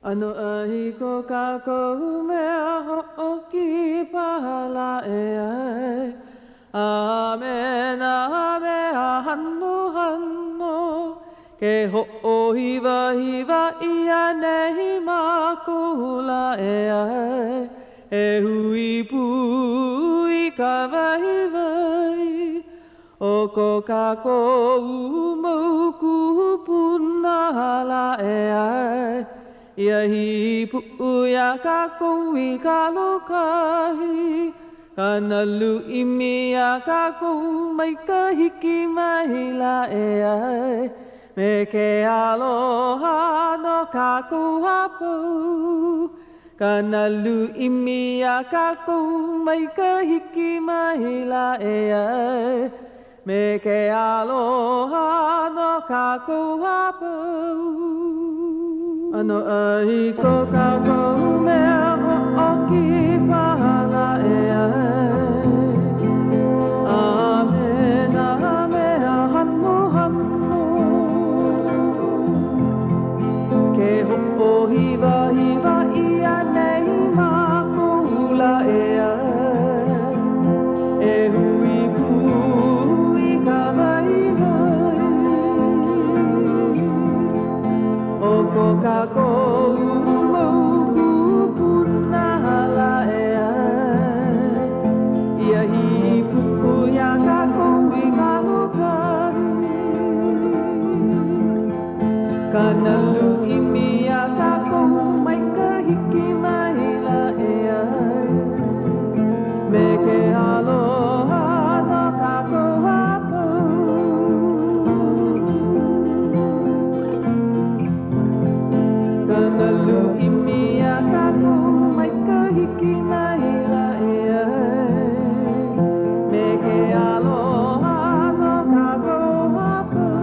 ʻAnoʻai ko kākou mea hoʻokipa lā ʻeā, A me nā mea hanohano, Ke hoʻohiwahiwa ʻia nei mākou lā ʻeā, E hui pū i ka waiwai O ko kākou mau kūpuna lā ʻeā, Ia hīpuʻu iā kākou i ka lōkahi, Ka nalu ʻimi iā kākou mai ka hiki mai lā ʻeā, Me ke aloha no kākou a pau. Ka nalu ʻimi iā kākou mai ka hiki mai lā ʻeā, Me ke aloha no kākou a pau. ʻAnoʻai ko kākou mea hoʻokipa lā ʻeā, A me nā mea hanohano. Ke hoʻohiwahiwa ʻia nei mākou lā ʻeā, E hui pū i ka waiwai O ko kākou mau kūpuna lā ʻeā, Ia hīpuʻu iā kākou i ka lōkahi. Ka nalu ʻimi iā kākou mai ka hiki mai lā ʻeā, Me ke aloha no kākou a pau. Ka nalu ʻimi iā kākou mai ka hiki mai lā ʻeā, Me ke aloha no kākou a pau.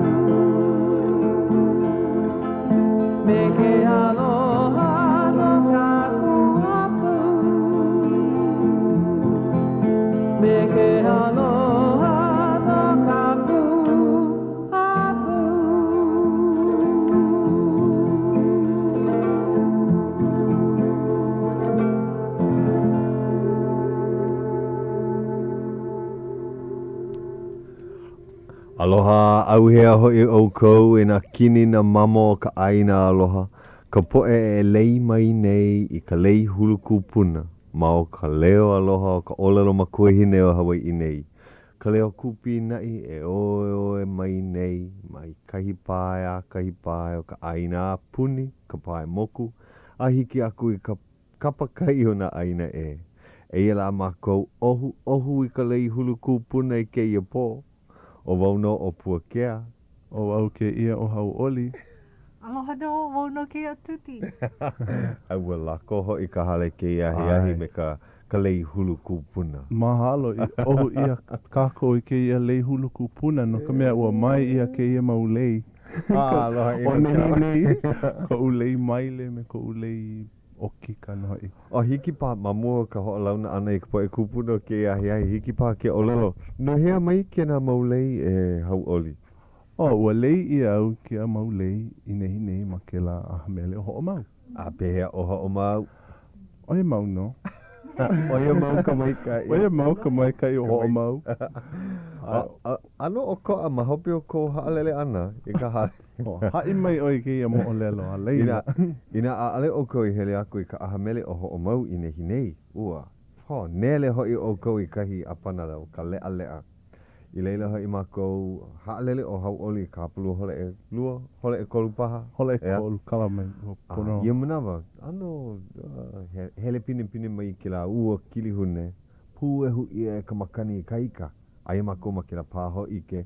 Me ke aloha no kākou a pau. Me ke aloha no kākou a pau. Aloha, ʻauhea hoʻi ʻoukou e nā kini nā mamo o ka ʻāina aloha, ka poʻe e lei mai nei i ka lei hulu kūpuna ma o ka leo aloha o ka ʻōlelo makuahine o Hawaiʻi nei, ka leo kūpīnaʻi e oeoe mai nei mai kahi pae a kahi pae o ka ʻāina a puni ka pae moku a hiki aku i ka kapa kai o nā ʻāina ʻē. Eia lā mākou ʻohuʻohu i ka lei hulu kūpuna i kēia pō. ʻO wau nō ʻo Puakea. ʻO wau kēia ʻo Hauʻoli. Aloha nō, wau nō kēia ʻo Tuti. A ua lako hoʻi ka hale kēia ahiahi me ka ka lei hulu kūpuna. Mahalo i ʻohu ʻia kākou i kēia lei hulu kūpuna no ka mea ua mae ʻia kēia mau lei. Aloha ʻino ʻO nehinei koʻu lei maile me koʻu lei ʻokika nō hoʻi. A hiki paha ma mua o ka hoʻolauna ʻana i ka poʻe kūpuna o kēia ahiahi, hiki paha ke ʻōlelo, no hea mai kēnā mau lei e Hauʻoli? Oh, ua lei ʻia au kēia mau lei i nehinei ma kēlā ʻaha mele ʻo Hoʻomau. A pehea ʻo Hoʻomau? ʻO ia mau nō. ʻO ia mau ka maikaʻi. ʻO ia mau ka maikaʻi o Hoʻomau. ʻAno ʻokoʻa ma hope o kou haʻalele ʻana i ka hale. Haʻi mai ʻoe i kēia moʻolelo a laila. Inā ʻaʻole ʻoukou i hele aku i ka ʻaha mele ʻo Hoʻomau i nehinei, ua, ho, nele hoʻi ʻoukou i kahi ʻāpana o ka leʻaleʻa. I laila hoʻi mākou, haʻalele ʻo Hauʻoli i ka hapalua hola ʻelua, hola ʻekolu paha. Hola ʻekolu, kala mai, ua pono. A ia manawa, ʻano hele pinepine mai kēlā ua kilihune, puehu ʻia e ka makani ikaika. Aia mākou ma kēlā pā hōʻike.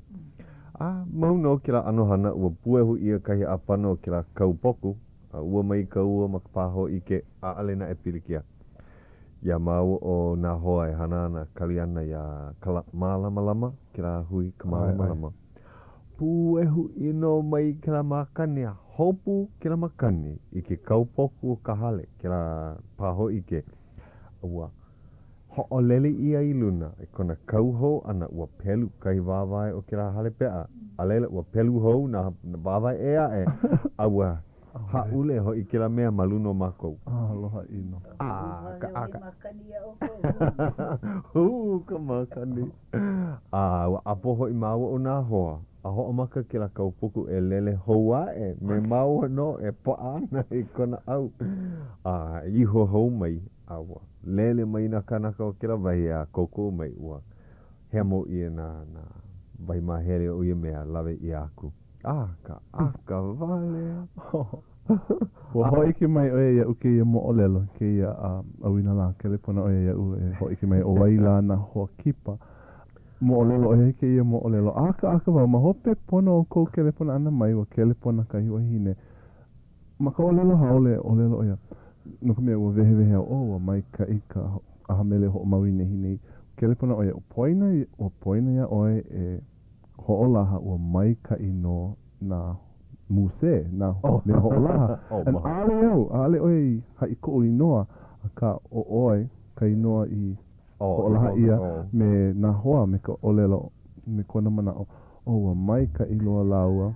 A mau nō kēlā ʻano hana, ua puehu ʻia kahi ʻāpana o kēlā kaupoku, a ua mai ka ua ma ka pā hōʻike, ʻaʻole naʻe pilikia. Iā māua ʻo nā hoa e hana ana, kali ana iā Ka Mālamalama, kēlā hui Ka Mālamalama. Puehu ʻino mai kēlā makani a hopu kēlā makani i ke kaupoku o ka hale, kēlā pā hōʻike. Ua hoʻolele ʻia i luna i kona kau hou ʻana, ua pelu kahi wāwae o kēlā hale peʻa, a laila ua pelu hou nā wāwae ʻē aʻe, a ua. Hāʻule hoʻi kēlā mea ma luna o mākou. Aloha ʻino. ʻAka, ʻaka. Hū ka makani. A ua ʻapo hoʻi māua ʻo nā hoa, a hoʻomaka kēlā kaupoku e lele hou aʻe me māua nō e paʻa ana i kona ʻau. A iho hou mai, a ua lele mai nā kānaka o kēlā wahi a kōkua mai, ua hemo ʻia nā, nā wahi māhele o ia mea, lawe ʻia aku. ʻAka, ʻaka wale. Ua hōʻike mai ʻoe iaʻu kēia moʻolelo, kēia ʻauinalā, kelepona ʻoe iaʻu e hōʻike mai ʻo wai lā nā hoa kipa. Moʻolelo ʻoiai kēia moʻolelo. ʻAkaʻaka wau, ma hope pono o kou kelepona ʻana mai, ua kelepona kahi wahine. Ma ka ʻōlelo haole, ʻōlelo ʻo ia, no ka mea, ua wehewehe au, oh, ua maikaʻi ka ʻaha mele hoʻomau i nehinei. Kelepona ʻo ia, ua poina, ua poina iā ʻoe e hoʻolaha ua maikaʻi nō nā mūsē, nā mea hoʻolaha. And ʻaʻole au, ʻaʻole ʻoe i haʻi koʻu inoa, akā ʻo ʻoe ka inoa i hoʻolaha ʻia me nā hoa me ka ʻōlelo, me kona manaʻo, oh, ua maikaʻi loa lāua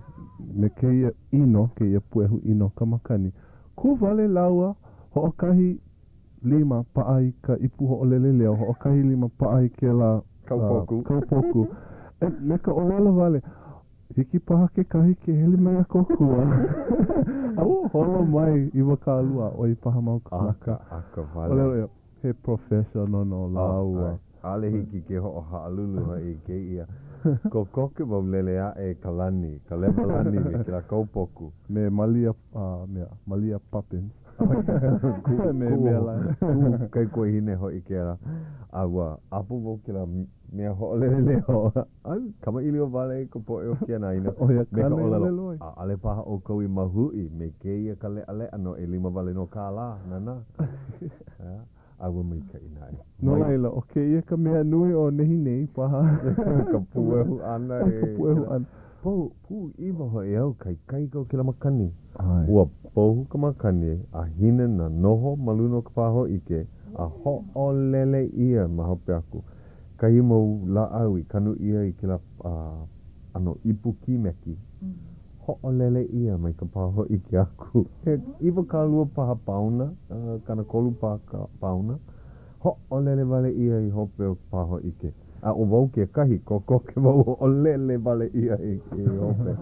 me kēia ʻino, kēia puehu ʻino ka makani. Kū wale lāua, hoʻokahi lima paʻa i ka ipu hoʻolele leo, hoʻokahi lima paʻa i kēlā kaupoku. Kaupoku. E, me ka ʻōlelo wale, hiki paha kekahi ke hele mai a kōkua. A ua holo mai 20 a ʻoi paha mau kānaka. ʻAkaʻaka wale. ʻŌlelo ʻia, he professional nō lāua. ʻAʻole hiki ke hoʻohaʻalulu hoʻi i kēia. Kokoke wau lele aʻe i ka lani, ka lewa lani me kēlā kaupoku. Me Malia, uh, mea, Malia Poppins. Me mea lā. Kuʻu kaikuahine hoʻi kēlā. A ua ʻapo wau kēlā mea hoʻolele leo. A kamaʻilio wale i ka poʻe o Keanaina. ʻO ia Me ka kāna i ʻōlelo, ʻōlelo ai. ʻaʻole paha ʻoukou i mahuʻi me kēia ka leʻaleʻa no ʻelima wale nō kālā. Nānā. A ua maikaʻi naʻe. No laila, ʻo kēia ka mea nui o nehinei paha. Ka puehu ʻana e. Ka puehu ʻana. Pau, pūʻiwa hoʻi au ka ikaika o kēlā makani. Ua pohu ka makani a hina nā noho ma luna o ka pā hōʻike a hoʻolele ʻia ma hope aku kahi mau lāʻau i kanu ʻia i kēlā ʻano ipu kīmeki. Hoʻolele ʻia mai ka pā hōʻike aku. He 20 paha paona, 30 paha paona. Hoʻolele wale ʻia i hope o ka pā hōʻike. A ʻo wau kekahi, kokoke wau hoʻolele wale ʻia i hope.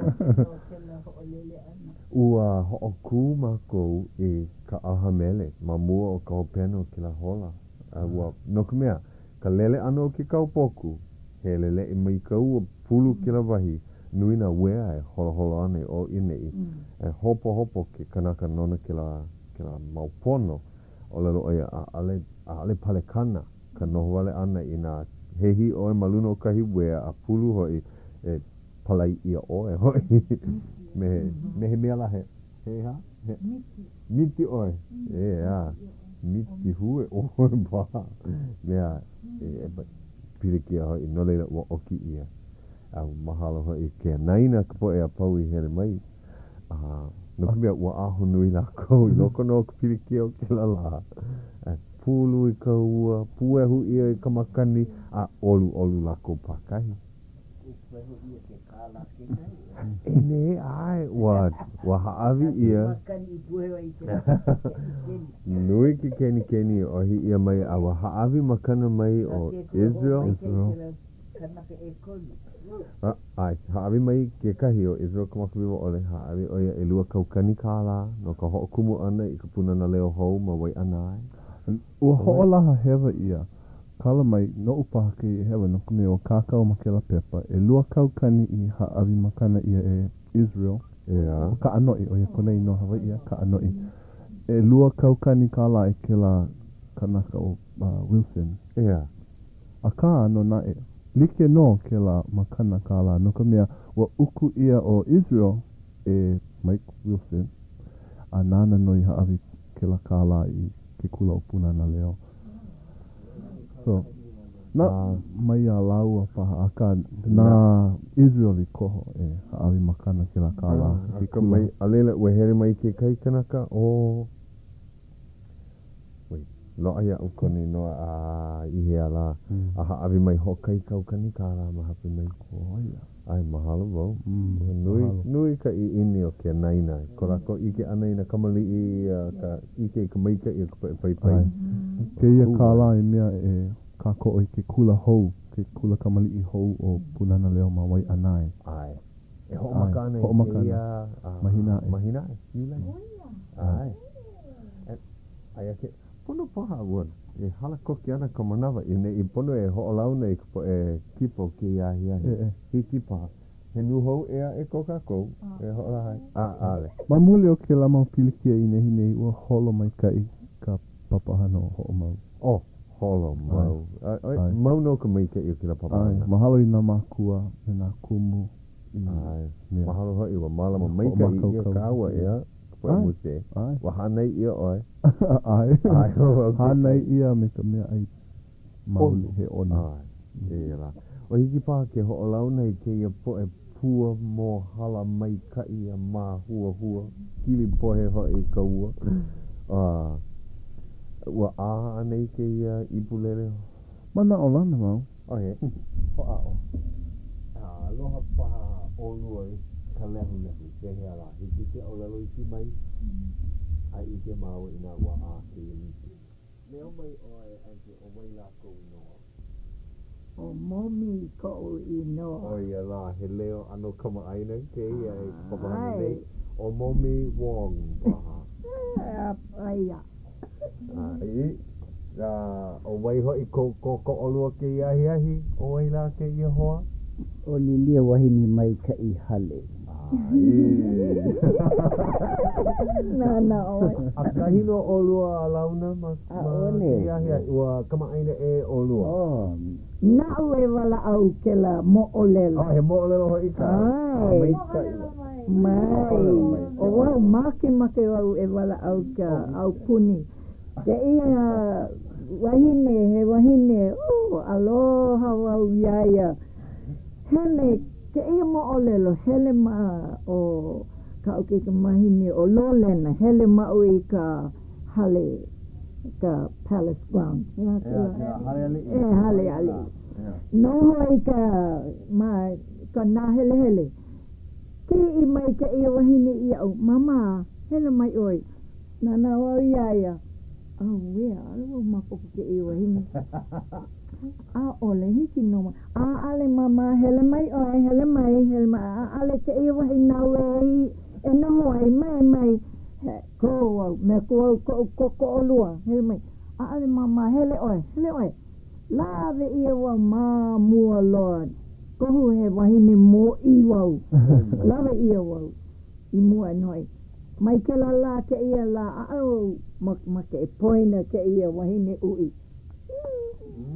Ua hoʻokū mākou i ka ʻaha mele ma mua o ka hopena o kēlā hola. A ua, no ka mea, Ka lele ʻana o ke kaupoku, heleleʻi mai ka ua pulu kēlā wahi, nui nā uea e holoholo ana i ʻō i ʻaneʻi. E hopohopo ke kanaka nona kēlā, kēlā mau pono, ʻōlelo ʻo ia, ʻaʻole, ʻaʻole palekana ka noho wale ʻana inā hehi ʻoe ma luna o kahi uea a pulu hoʻi, e palai ʻia ʻoe hoʻi. Me he, me he mea lā he, he aha? He, miti ʻoe. ʻEā. Miti hue ʻoe paha. Mea, e pilikia hoʻi, no laila ua ʻoki ʻia. A mahalo hoʻi ke anaina ka poʻe a pau i hele mai. A no ka mea, ua ahonui lākou i loko nō o ka pilikia o kēlā lā. E pulu i ka ua, puehu ʻia i ka makani, a ʻoluʻolu lākou pākahi. Puehu ʻia ke kālā kekahi. E nē, ʻae, ua, ua hāʻawi ʻia. Makani i puehu ai i kēlā kenikeni. Nui ke kenikeni i ʻohi ʻia mai a ua hāʻawi makana mai ʻo Israel. Israel. Kanaka ʻekolu. ʻAe, hāʻawi mai kekahi ʻo Israel Kamakawiwoʻole, hāʻawi ʻo ia 2,000 kālā no ka hoʻokumu ʻana i ka Pūnana Leo hou ma Waiʻanae. Ua hoʻolaha hewa ʻia. Kala mai, noʻu paha kēia hewa no ka mea ua kākau ma kēlā pepa, 2,000 i hāʻawi makana ʻia e Israel, ʻEā. ʻo Kaʻanoʻi, ʻo ia kona inoa Hawaiʻi, a Kaʻanoʻi. 2,000 kālā e kēlā kanaka ʻo Wilson. ʻEā. Akā nō naʻe, like nō kēlā makana kālā no ka mea, ua uku ʻia ʻo Israel e Mike Wilson, a nāna nō i hāʻawi kēlā kālā i ke kula ʻo Pūnana Leo. So, na, mai iā lāua paha, akā, na Israel i koho e hāʻawi makana kēlā kālā i ke Akā kula. mai, a laila, ua hele mai kekahi kanaka, ʻo, wait, Loaʻa iaʻu kona inoa a i hea lā, a hāʻawi mai hoʻokahi kaukani kālā ma hope mai. ʻAe, mahalo wau. Ua nui, nui ka ʻiʻini o ke anaina. Ko lākou ʻike ʻana i nā kamaliʻi a ka ʻike i ka maikaʻi o ka poʻe paipai. ʻAe. Kēia kālā i mea e kākoʻo i ke kula hou, ke kula kamaliʻi hou ʻo Pūnana Leo ma Waiʻanae. ʻAe. E hoʻomaka ana i kēia mahina aʻe. Mahina aʻe, Iulai. ʻAe. Aia ke pono paha ua e hala koke ana ka manawa i neʻi pono e hoʻolauna i ka poʻe kipa o kēia ahiahi. Hiki paha. He nūhou ʻē aʻe ko kākou e hoʻolaha ai? ʻAʻole. Ma muli o kēlā mau pilikia i nehinei, ua holo maikaʻi ka papahana o Hoʻomau. Oh, holo mau. ʻAe. Mau nō ka maikaʻi o kēlā papahana. ʻAe. Mahalo i nā mākua me nā kumu i mea. Mahalo hoʻi, ua mālama maikaʻi ʻia kāua, ʻeā? Poʻe mute. Ua hānai ʻia ʻoe. ʻAe. Hānai ʻia me ka meaʻai maoli, he ʻono. ʻAe. Eia lā. Ua hiki paha ke hoʻolauna i kēia poʻe pua mōhala maikaʻi a māhuahua, kilipohe hoʻi i ka ua. A ua ʻā anei kēia ipulele? Manaʻolana wau. Okay. Hoʻāʻo. Aloha paha ʻolua i ka lehulehu. Pehea lā? Hiki ke ʻōlelo iki mai a ʻike māua inā ua ʻā kēia lipu. Leo mai ʻoe, Aunty, ʻo wai lā kou inoa? ʻO Momi koʻu inoa. ʻO ia lā, he leo ʻano kamaʻāina kēia i ka papahana nei. ʻO Momi Wong paha. Aia. ʻAe. A ʻo wai hoʻi kou kōkoʻolua kēia ahiahi? ʻO wai lā kēia hoa? ʻO Lilia Wahine Maikaʻi Hale. ʻAe. Nānā ʻoe. ʻAkahi nō ʻolua a launa ma kēia ahiahi. Ua kamaʻāina ʻē ʻolua. Naʻu e walaʻau kēlā moʻolelo. Oh, he moʻolelo hoʻi kāu. ʻAe. Maikaʻi. Mai. ʻO wau, makemake wau e walaʻau ka aupuni. Kēia wahine, he wahine, oh, aloha wau iā ia. Hele, kēia moʻolelo, hele ma o kaʻu kaikamahine ʻo Lolena, hele māua i ka hale, ka palace ground. He aha kēlā? Ea, hale aliʻi. E, hale aliʻi. Noho i ka, ma ka nāhelehele. Kiʻi mai kēia wahine iaʻu, Māmā, hele mai ʻoe. Nānā wau iā ia, Auē, ʻaʻole wau maopopo kēia wahine. ʻAʻole hiki nō. ʻAʻole, Māmā, hele mai ʻoe, hele mai, hele mai, ʻaʻole kēia wahi nāu e e noho ai, mai, mai, he kō au, me ko au koʻu kōkoʻolua, hele mai. ʻAʻole, Māmā, hele ʻoe, hele ʻoe. Lawe ʻia wau ma mua loa, kohu he wahine mōʻī wau, lawe ʻia wau i mua e noho ai. Mai kēlā lā kēia lā, ʻaʻole wau makemake e poina kēia wahine uʻi.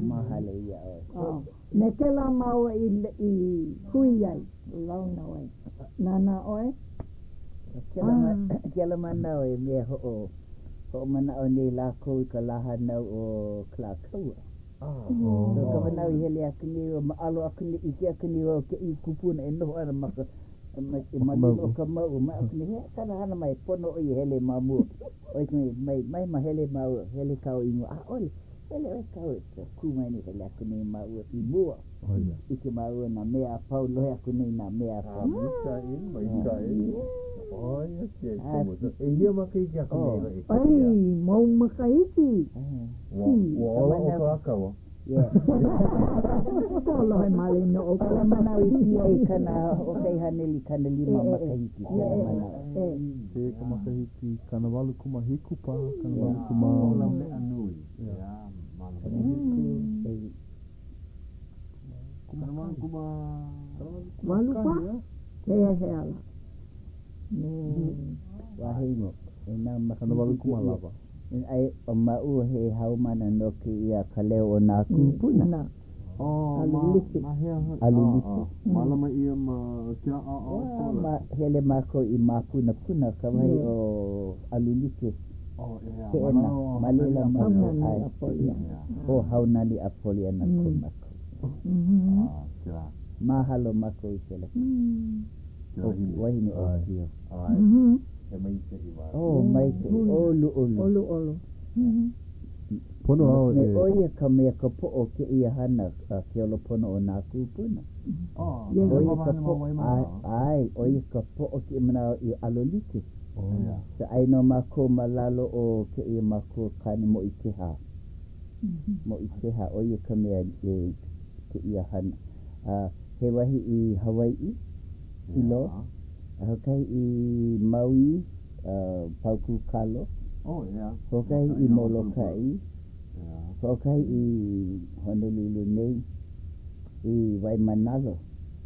Mahalo iā ʻoe. Oh, me kēlā māua i, i hui ai, launa ai. Nānā ʻoe? Kēlā, kēlā manawa i mea hoʻo, hoʻomanaʻo nei lākou i ka lā hānau o Kalākaua. Oh. No ka manawa i hele aku nei, ua maʻalo aku nei, ʻike aku nei wau kēia kupuna e noho ana ma ka Ma luna o ka mauʻu, mai aku nei, he aha kāna hana mai, pono ʻo ia hele ma mua. ʻO ia mai, mai, mai ma hele māua, hele kāua i mua. ʻAʻole, hele ʻoe kāua, kū mai nei, hele aku nei māua i mua. ʻIke māua nā mea a pau, lohe aku nei nā mea a pau. Maikaʻi, maikaʻi. ʻO ia ke kumu. ʻEhia makahiki aku nei hoʻi. ʻAi, mau makahiki. Ua ola ʻo Kalākaua. Kolohe male nō ʻoukou. Kēlā manawa i piʻi ai kana 115 makahiki kēlā manawa. Kēia ka makahiki 87 paha, 86. Lauleʻa nui. ʻEā, mālama. Walu paha? He hea lā? Wahi e nā makahiki kēia. ʻAe, ʻo māua he haumāna no kēia Ka Leo o Nā Kūpuna. Oh, ma, ma hea hoʻi? Alu like. Mālama ʻia ma kēlā ʻaoʻao o Kola. Ma, hele mākou i Māpunapuna, ka wahi o Alu Like. Oh, ʻeā. Keʻena, ma laila mākou, ʻae. ʻO Haunani a Poliana ko mākou. Ah, kēlā. Mahalo mākou i kēlā. Wahine ʻōpio. ʻAe. He maikaʻi wale. Oh, maikaʻi. ʻOluʻolu. ʻOluʻolu. Pono au Me e. ʻo ia ka mea ka poʻo o kēia hana a ke olopono o nā kūpuna. Oh, ʻO ka ia ka hana ma poʻo, Waimānalo. ʻae, ʻo ia ka poʻo kēia manawa i ʻalo like. Oh, yeah. So ʻai nō mākou ma lalo o kēia makua kāne Moʻikeha. Moʻikeha, ʻo ia ka mea e kēia hana. A he wahi i Hawaiʻi, Hilo, a hoʻokahi i Maui, Paukūkalo, Oh, yeah. hoʻokahi i Molokaʻi, hoʻokahi i Honolulu nei, i Waimānalo.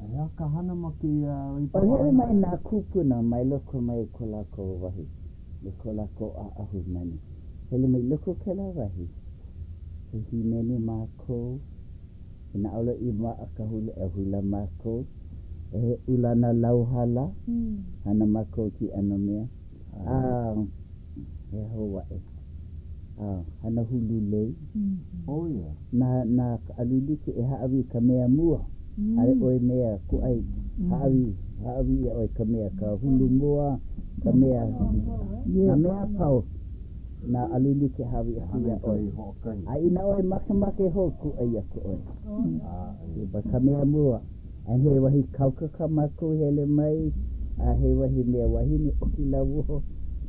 A he aha ka hana ma kēia wahi ʻO hele papahana? mai nā kūpuna mai loko mai ko lākou wahi me ko lākou ʻaʻahu nani. Hele mai loko o kēlā wahi, he hīmeni mākou, inā ʻaʻole i maʻa ka hula, e hula mākou, he ulana lauhala, hana mākou kēia ʻano mea, a he hou aʻe, a hana hulu lei. Oh, yeah. Na nā alu like e hāʻawi i ka mea mua, ʻaʻole ʻoe mea kūʻai, hāʻawi, hāʻawi ʻia ʻoe ka mea, ka hulu mua, ka mea, nā mea a pau, nā alu like e hāʻawi E aku hana iā i ka ʻoe. lei hoʻokahi. A inā ʻoe makemake hou, kūʻai aku ʻoe. ʻAe. But ka mea mua, and he wahi kauka kā mākou hele mai, a he wahi mea wahine ʻoki lauoho.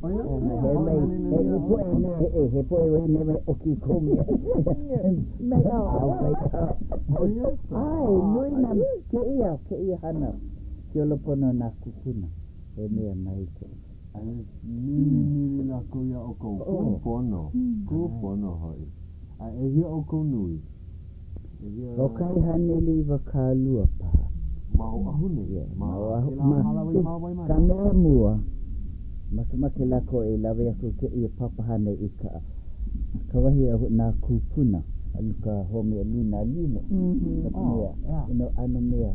Oh, yeah? Hele mai, he, he poʻe mea, he, he poʻe wahine mai ʻoki kou mea. Mai ʻo. Mai ʻo. Oh, yeah? ʻAe, nui nā, kēia, kēia hana, ke ola pono nā kūpuna, he mea maikaʻi. A nilinilia lākou iā ʻoukou, kūpono, kūpono hoʻi. A ʻehia ʻoukou nui? ʻEhia? 192 paha. Ma Oʻahu nei? Yeah, Ma ma Oʻahu. kēlā Ma, hālāwai ma Waimānalo? ka mea mua, makemake lākou e lawe aku kēia papahana i ka, ka wahi a nā kūpuna, a no ka home o Lunalilo. No ka mea, you know, ʻano mea.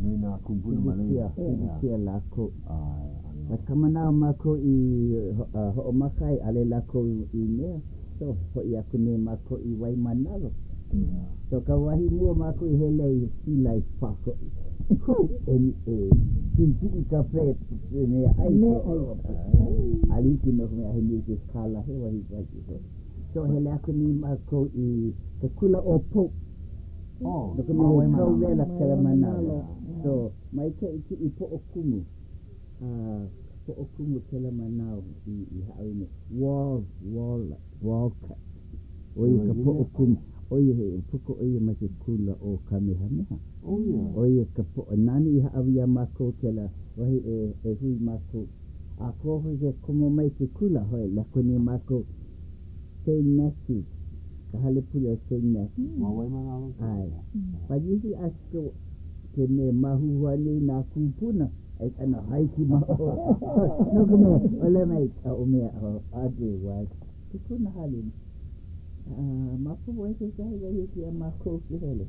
Me nā kūpuna ma laila. Pilikia, pilikia lākou. ʻAe, ʻano. But ka manawa mākou i hoʻomaka ai, ʻaʻole lākou i mea, so hoʻi aku nei mākou i Waimānalo. So ka wahi mua mākou i hele ai Sea Life Park hoʻi. E, e pipiʻi ka pe, mea ʻai. So, ʻaʻole hiki no ka mea he nui ke kālā he wahi wahi hoʻi. So hele aku nei mākou i ke kula ʻo Pope. Oh, No ka mea he kau wela kēlā manawa. So, maikaʻi kiʻi poʻokumu, a poʻokumu kēlā manawa i, i hāʻawi mai, Wall, Wall, Walcott. ʻO ia ka poʻokumu, ʻo ia he puka ʻo ia mai ke kula ʻo Kamehameha. Oh, yeah. ʻO ia ka poʻo, nāna i hāʻawi iā mākou kēlā wahi e, e hui mākou. A kohu ke komo mai ke kula, hele aku nei mākou Saint Matthew, ka hale pule o Saint Matthew. Ma Waimānalo? ʻAe. But usually ask ke mea māhuhua nei nā kūpuna, ai ʻano haiki ma ʻō. No ka mea, ʻole mai, o mea, o Audrey was, ke kuna hale. Maopopo ai kekahi wahi hiki iā mākou ke hele.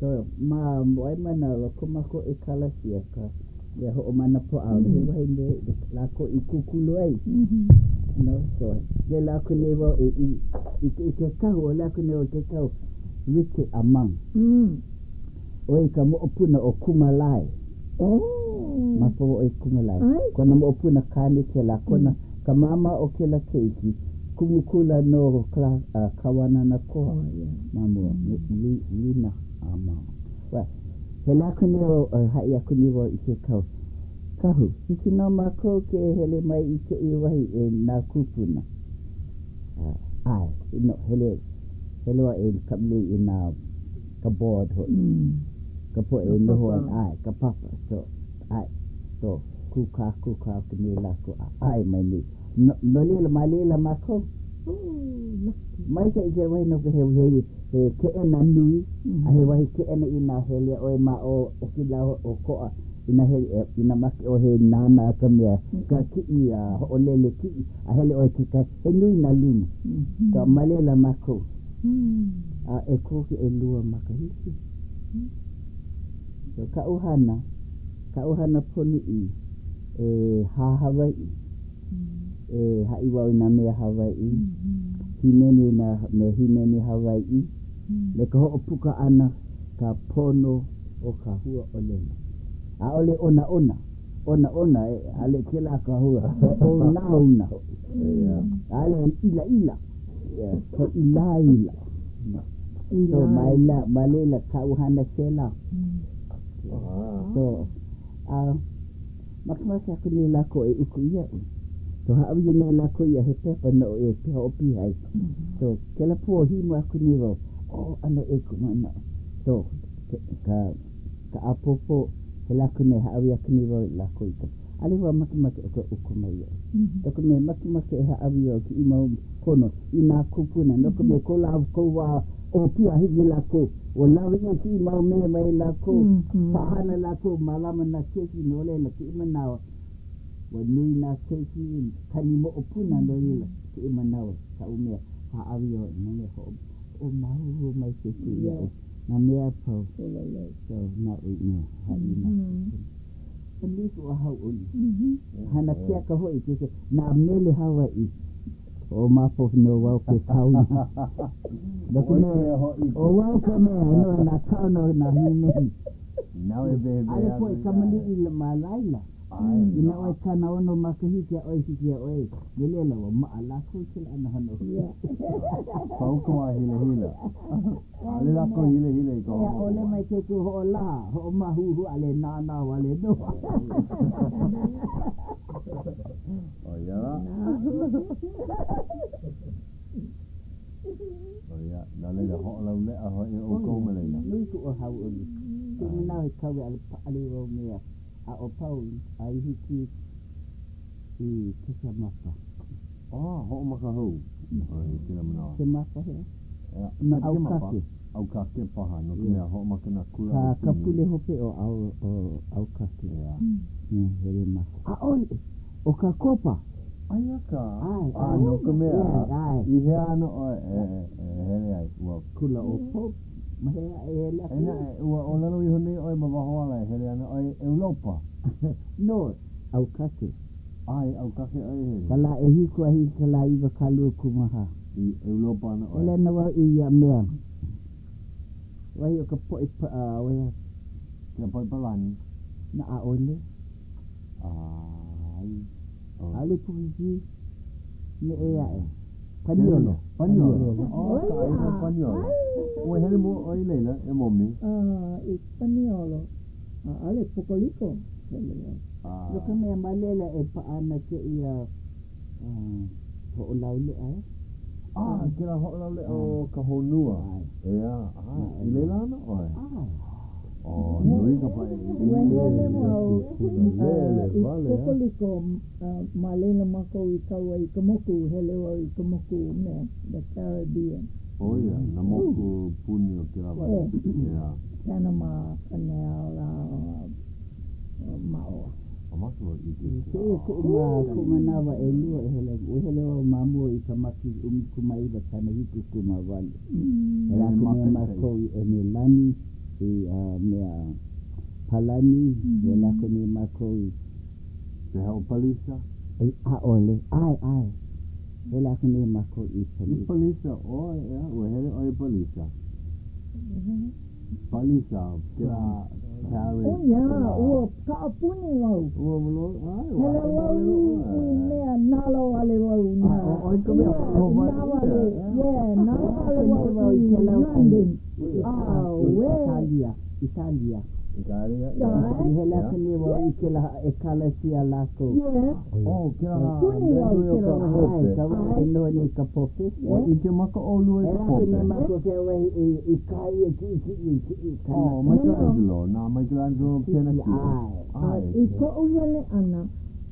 So, ma Waimānalo, ko mākou ʻekalasia ka mea hoʻomana pō ʻaʻole he wahi mea lākou i kūkulu ai. No, so, hele aku nei wau e i, i, i ke kahu, hele aku nei wau i ke kahu Richard Amang. ʻO ia ka moʻopuna o Kumalae. Oh. Maopopo ʻoe Kumalae. ʻAe. Kona moʻopuna kāne kēlā, kona, ka māmā o kēlā keiki, kumu kula no Kla, uh, Kawananakoa. Oh, yeah. Ma mua, li, Lina Amang. Well, hele aku nei wau, uh, haʻi aku nei wau i ke kahu. Kahu, hiki nō mākou ke hele mai i kēia wahi e nā kūpuna. Uh, ʻae, no, hele, hele wau e kaʻamili i nā ka board hoʻi. Ka poʻe e noho ana, ʻae, ka papa. So, ʻae, so, kūkākūkā aku nei lākou a ʻae mai nei. No, no laila, ma laila mākou. Oh, lucky. Maikaʻi kēia wahi no ka he, he, he keʻena nui, a he wahi keʻena inā hele ʻoe ma o, o kēlā ʻokoʻa, inā hele, inā make ʻoe he nānā ka mea, ka kiʻi a hoʻolele kiʻi, a hele ʻoe kekahi, he nui nā lumi. So, ma laila mākou. A e koke ʻelua makahiki. So kaʻu hana, kaʻu hana ponoʻī, e hā Hawaiʻi, e haʻi wau i nā mea Hawaiʻi, hīmeni i nā mea hīmeni Hawaiʻi, me ka hoʻopuka ʻana ka pono o ka hua ʻōlelo. ʻAʻole onaona, onaona, e, ʻaʻole kēlā ka hua, he ʻōnaona hoʻi. ʻAʻole ʻilaʻila. Yeah, ko Ilaila. So maila, ma laila kaʻu hana kēlā. So, a makemake aku nei lākou e uku iaʻu. So hāʻawi nei lākou iaʻu he pepa noʻu e hoʻopiha ai. So, kēlā pō himo aku nei wau, oh, ʻano ʻē kuʻu manaʻo. So, ka, ka ʻāpōpō, hele aku nei, hāʻawi aku nei wau i lākou i ka, ʻaʻole wau makemake ʻo ka uku mai iaʻu. No ka mea, makemake e hāʻawi wau i kēia mau pono i nā kūpuna, no ka mea, ko lākou wā ʻōpio a hiki lākou, ua lawe ʻia kēia mau mea mai lākou, pāhana lākou, mālama nā keiki, no laila, kēia manawa, ua nui nā keiki, kani moʻopuna, no laila, kēia manawa, kaʻu mea, hāʻawi wau i nā mea hoʻomāhuahua mai ke kū iaʻu, nā mea a pau. So, naʻu i mea, haʻi i nā kūpuna. Ka nui kuʻu hauʻoli. Hana keaka hoʻi ke, nā mele Hawaiʻi. Hoʻomaopopo nō wau ke kaona. No ka mea, ʻo wau ka mea no nā kaona o nā hīmeni. ʻAʻole poʻe kamaliʻi ma laila. Inā ʻoe 60 makahiki ʻaʻole hiki iā ʻoe, no laila ua maʻa lākou i kēlā ʻano hana. Pau ka wā hilahila. ʻAʻole lākou hilahila i ka hoʻomaka. ʻAʻole mai ke kū hoʻolaha, hoʻomāhuhū ʻaʻole nānā wale nō. ʻO ia lā. ʻO ia, no laila, hoʻolauleʻa hoʻi ʻoukou ma laila. Nui kuʻu hauʻoli. Kēia manawa i kau ʻaʻole paʻali wau mea aʻo pau a i hiki i Kesemapa. Ah, hoʻomaka hou i kēlā manawa. Kemapa hea? Ea, No ʻAukake. ʻAukake paha, no ka mea, hoʻomaka nā kula Ka, ka pule hope o ʻAu, o ʻAukake. Ea. Ia, hele mākou. ʻAʻole, ʻo ka Kopa. Aia kā. ʻAe, ʻAe. ʻae. No ka mea, Yeah, ʻae. i hea ana ʻoe e, e hele ai? Ua. Kula ʻo Pope, ma hea e hele aku? E naʻe, ua ʻōlelo iho nei ʻoe ma waho ala e hele ana ʻoe i ʻEulopa. No, ʻAukake. ʻAe, ʻAukake ʻoe e hele. Ka lā ʻehiku a hiki ka lā 24. I ʻEulopa ana ʻoe. Hele ana wau i ia mea. Wahi o ka poʻe paʻa, wahi a. Ka poʻe Palani. Na ʻaʻole. ʻAe. ʻAʻole Pukiki neʻe aʻe. Paniolo. Paniolo. Oh, ka ʻāina Paniolo. Ua hele mua ʻoe i laila, e Momi? I Paniolo. ʻAʻole Pokoliko. Hele wau. No ka mea, ma laila e paʻa ana kēia hoʻolauleʻa, e? A, kēlā hoʻolauleʻa o ka honua. ʻEā, ʻae, i laila ana ʻoe? ʻAe. Oh, nui ka paʻi. Ua hele wau i Pokoliko, ma laila mākou i kau ai i ka moku, hele wau i ka moku mea, the Caribbean. ʻO ia, nā moku puni o kēlā wahi. ʻEā. Panama Canal a Maʻoa. A make wau i ke Kēia kuʻu ma kuʻu manawa ʻelua e hele ua hele wau ma mua i ka makahiki 1978. Hele aku nei mākou i ʻEnelani, i mea Palani, hele aku nei mākou i. Pehea ʻo Palisa? ʻAʻole, ʻae, ʻae. Hele aku nei mākou i Palisa. I Palisa ʻoe, ʻeā, ua hele ʻoe i Palisa. Palisa, kēlā Paris. ʻO ia, ua kaʻapuni wau. Ua ua ʻae, ua Hele wau i i mea nalowale wau nā. A ʻo ʻoe ka mea hoʻokoho wale ʻia. Yeah, nalowale wau i London. Auē. Italia, Italia. Italia, ʻae. Hele aku nei wau i kēlā ʻekalesia lākou. Yeah. Oh, kēlā Puni mea wau nui o kēlā ka pope. ʻAe, ka wā e noho nei ka pope. Ua ʻike maka ʻolua i ka Hele pope. aku nei mākou kēia wahi i i ka ia kiʻikiʻi i kiʻi kanaka. Oh, Michelangelo, nā Michelangelo pena kiʻi. ʻAe. ʻAe. I koʻu hele ʻana,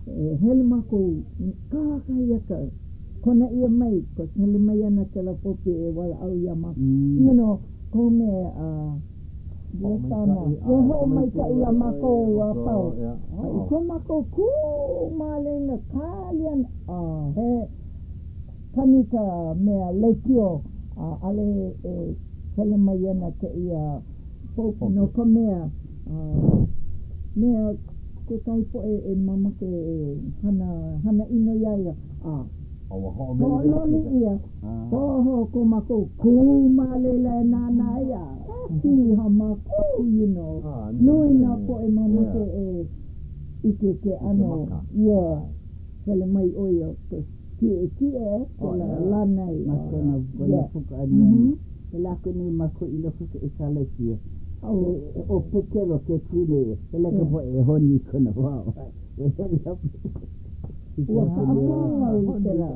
e hele mākou kakahiaka, kona ʻia mai, 'cause hele mai ana kēlā pope e walaʻau iā mākou. You know, kohu mea, uh, Hoʻomaikaʻi, E hoʻomaikaʻi iā mākou a pau. A i ko mākou kū ma laila kali ana, a he kani ka mea lekiō, a ʻaʻole e hele mai ana kēia pope no ka mea, mea kekahi poʻe e mamake e hana hana ʻino iā ia, a hoʻololi ʻia. Hoʻōho ko mākou kū ma laila e nānā ai a piha mākou, you know. Nui nā poʻe mamake e ʻike ke ʻano, yeah, hele mai ʻo ia, 'cause. Kiʻekiʻe kēlā lānai. Ma kona kona puka aniani. Hele aku nei mākou i loko o ka ʻekalesia. ʻO Pekelo ke kū nei, hele ka poʻe e honi i kona wāwae. Ua hele aku. Ua kaʻapuni wau i kēlā.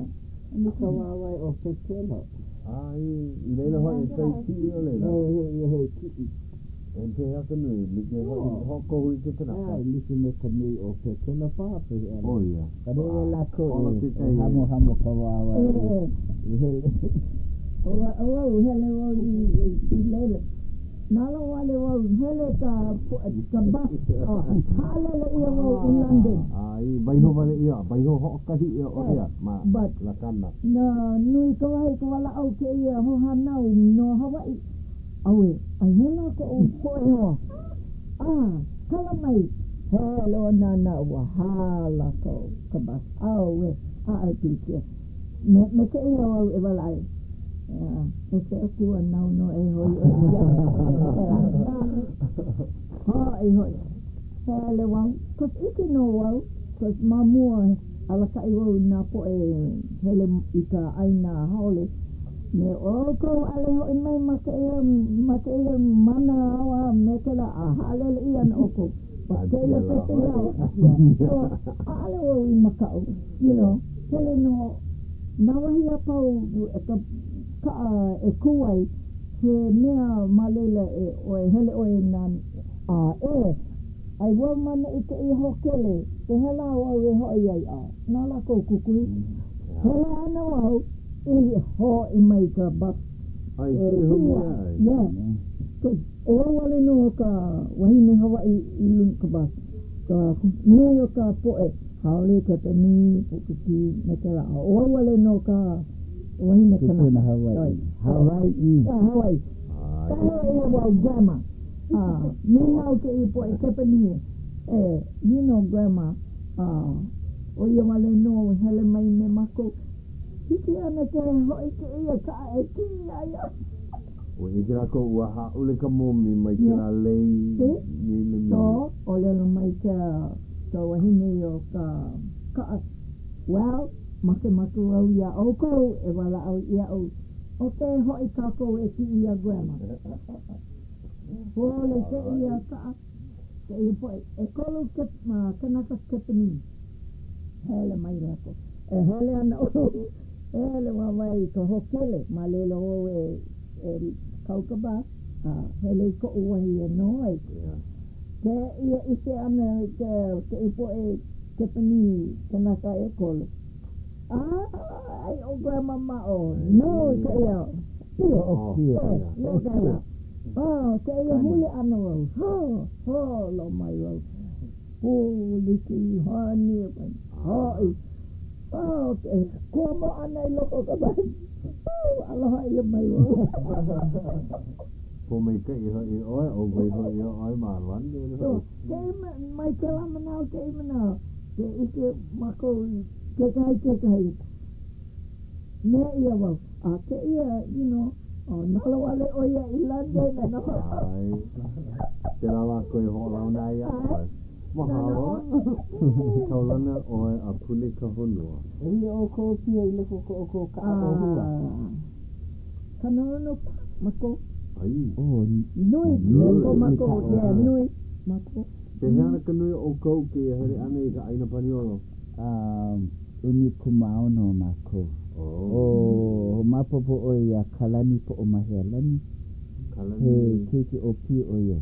Honi ka wāwae o Pekelo. A i laila hoʻi kai kiʻi o laila? He, he kiʻi. E pehea ka nui, like hoʻi hoʻokohu i ke kanaka? ʻAe, like me ka nui o Pekelo paha pehea lā. ʻO ia. Ka hele lākou e hamohamo ka wāwae i hele. ʻO wau, hele wau i laila. Nalowale wau, hele ka ka bus, haʻalele ʻia wau i London. A i waiho wale ʻia, waiho hoʻokahi ʻia ʻo ia ma Lakana. Na nui ka wahi ka walaʻau kēia hoahānau no Hawaiʻi. ʻAuē, aihea lā koʻu poʻe hoa? A, kala mai, hele ʻoe nānā ua hala ka ka bus. ʻAuē, ʻaʻohe pilikia. Me, me kēia wau e walaʻau ai. E ke Akua nāu nō e hoihoi iaʻu. Hoʻi hoʻi. Hele wau, 'cause ʻike nō wau, 'cause ma mua alakaʻi wau i nā poʻe hele i ka ʻāina haole, me ʻoukou ʻaʻole hoʻi mai ma kēia, ma kēia manawa me kēlā a haʻalele ʻia ana ʻoukou. But kēia pepeiao, so ʻaʻole wau i makaʻu, you know, hele nō nā wahi a pau e ka kaʻa e kū ai, he mea ma laila e ʻoe hele ʻoe nā a e ai wau ma neʻi kēia hōkele, pehea lā wau e hoʻi ai a na lākou kukui. Hele ana wau i hoʻi mai ka bus e kia, yeah, 'cause ʻo wau wale nō ka wahine Hawaiʻi i luna ka bus, ka nui o ka poʻe haole, Kepanī, Pukikī, me kēlā, a ʻo wau wale nō ka wahine kanaka. Kupuna Hawaiʻi. Hawaiʻi. Yeah, Hawaiʻi. Kāhea ʻia wau grandma. A nīnau kēia poʻe Kepanī, e, you know grandma, a ʻo ia wale nō hele mai me mākou. Hiki ana ke hoʻi kēia kaʻa e kiʻi iā ia. Ua ʻike lākou ua hāʻule ka momi mai kēlā lei milimili. So, ʻōlelo mai ka ka wahine o ka kaʻa, Well, makemake wau iā ʻoukou e walaʻau iaʻu, okay, hoʻi kākou e kiʻi iā Grandma. Hōʻole kēia kaʻa, kēia poʻe, ʻekolu kanaka Kepanī. Hele mai lākou. E hele ana wau, hele wāwae i ka hōkele, ma laila wau e, e kau ka bus, a hele i koʻu wahi e noho ai. Kēia ʻike ʻana i ka, kēia poʻe Kepanī kanaka ʻekolu. A, ai ʻo Grandma ma ʻō, no i kēia pio. No kēlā. Oh, kēia huli ʻana wau, hō, holo mai wau. Pūliki, honi, hoʻi. Oh, ke komo ʻana i loko o ka bus. Oh, aloha ʻia mai wau. Pōmaikaʻi hoʻi ʻoe, ʻo waiho ʻia ʻoe ma London hoʻi. So, kēia mai kēlā manawa kēia manawa, ke ʻike mākou i kekahi kekahi mea ʻia wau, a kēia, you know, oh, nalowale ʻo ia i London a noho. ʻAe. Pēlā lākou e hoʻolauna ai iā ʻoe. Mahalo. Kaulana ʻoe a puni ka honua. ʻEhia ʻoukou pia i loko o ko ʻoukou kaʻa ʻōhua? 60 mākou. ʻAi. Oh, nui. Nui ko mākou, yeah, nui mākou. Pehea ana ka nui o ʻoukou kēia hele ʻana i ka ʻāina Paniolo? 16 mākou. Oh. Maopopo ʻoe iā Kalani Poʻomahealani? Kalani. He keiki ʻōpio ʻo ia.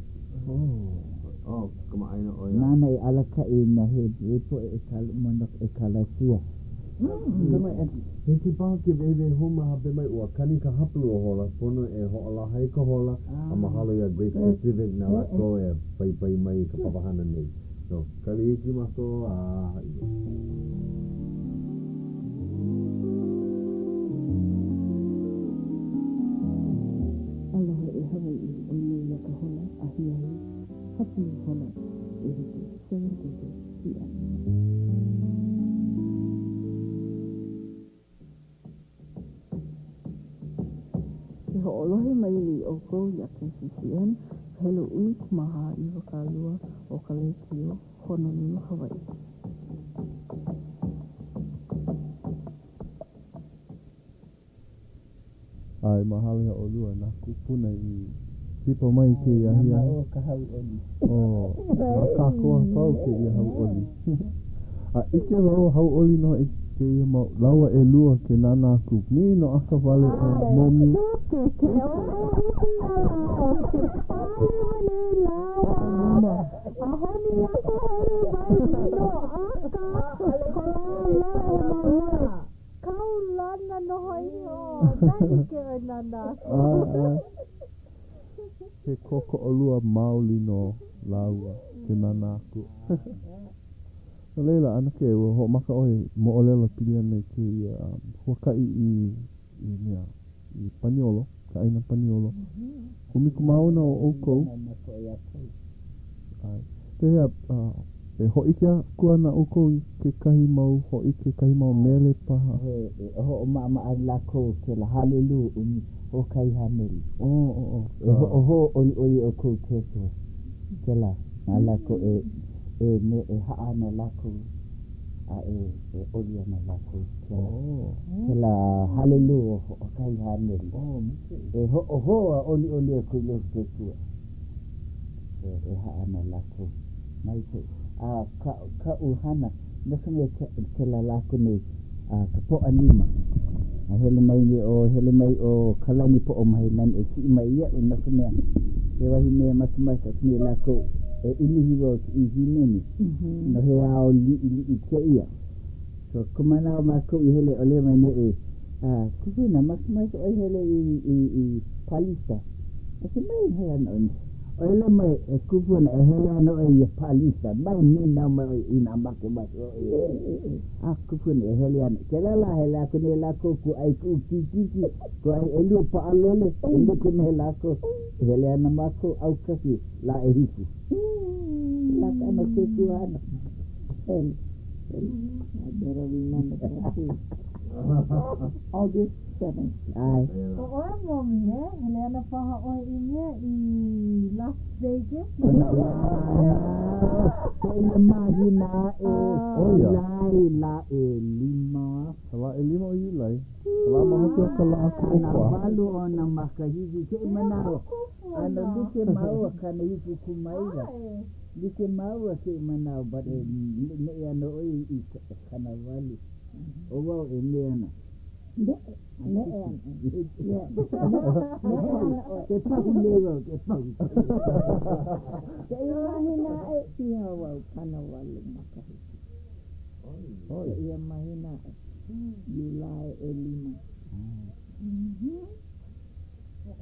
Oh. Oh, kamaʻāina ʻo ia. Nāna i alakaʻi nā he poʻe ma no ka ʻekalesia. Hiki paha ke wehewehe hou ma hope mai, ua kani ka hapalua hola, pono e hoʻolaha i ka hola, a mahalo iā Grace Pacific na lākou e paipai mai i ka papahana nei. So, kali iki mākou a haʻi mai. Aloha e Hawaiʻi, ʻoi nei ia ka hola ahiahi, hapalu hola, ʻehiku, 7:30 PM. Ke hoʻolohe mai nei ʻoukou iā KCCN, ka helu 14 o ka lēkiō Honolulu, Hawaiʻi. ʻAe, mahalo iā ʻolua, nā kūpuna i kipa mai i kēia Na ahiahi. māua ka hauʻoli. Oh, na kākou a pau kēia hauʻoli. A ʻike wau, hauʻoli nō hoʻi kēia mau lāua ʻelua ke nānā aku. Minoʻaka wale ʻo Momi. Ke ʻōʻili ala, ke pale nei lāua. A honi aku hele mai minoʻaka ko lāua he mau lole. Kaulana nō hoʻi, oh, nani ke ʻoe nānā aku. ʻAe, ʻae. He kōkoʻolua maoli nō lāua ke nānā aku. No laila, ʻanakē, ua hoʻomaka ʻoe moʻolelo pili ana i kēia huakaʻi i i mea, i Paniolo, ka ʻāina Paniolo. 16 o ʻoukou. ʻAe. Pehea, e hōʻike aku ana ʻoukou i kekahi mau hōʻike, kekahi mau mele paha? He hoʻomaʻamaʻa lākou kēlā halelū ʻumi hoʻokahi haneli. Oh, oh, oh. E hoʻōho ʻoliʻoli ʻoukou i ke Akua. Kēlā, na lākou e, e me e haʻa ana lākou, a e, e ʻoli ana lākou i kēlā, Oh. kēlā halelū o hoʻokahi haneli. Oh, maikaʻi. E hoʻōho a ʻoliʻoli ʻoukou i loko o ke Akua. E, e haʻa ana lākou. Maikaʻi. A ka, kaʻu hana, no ka mea, ke, kēlā lākou nei, a ka Pōʻalima, a hele mai nei ʻo, hele mai ʻo Kalani Poʻomahilani e kiʻi mai iaʻu, no ka mea, he wahi mea makemake aku nei lākou e ʻunuhi wau i kēia hīmeni, no he ao liʻiliʻi kēia. So, ka manawa mākou i hele ʻōlelo mai nei ʻoe, a, kupuna, makemake ʻoe hele i, i, i Palisa. I said, mai hele ana ʻoe. ʻŌlelo mai, e kupuna, e hele ana ʻoe iā Palisa, mai nīnau mai ʻoe inā makemake ʻoe e hele. A, kupuna, e hele ana. Kēlā lā, hele aku nei lākou, kūʻai kuʻu kikiki, kūʻai ʻelua paʻalole, e like me lākou. E hele ana mākou ʻaukaki lā ʻehiku. Kēlā ka ʻano ke kuhana. Hele. I better remember that too. August 7th. ʻAe. ʻO ʻoe, Momi, e hele ana paha ʻoe i mea i Las Vegas? Kona lā kēia mahina aʻe, Iulai, lā ʻelima. Ka lā ʻelima o Iulai, ka lā ma hope o ka lā kūʻokoʻa. 80 ona makahiki kēia manawa. ʻAno like māua 79. Like māua kēia manawa but e neʻe ana ʻoe i 80. ʻO wau e neʻe ana. Neʻe, neʻe ana. Yeah. Neʻe ana ʻoe. Ke pahu nei wau, ke pahu. Kēia mahina aʻe piha wau 80 makahiki. Kēia mahina aʻe, Iulai ʻelima.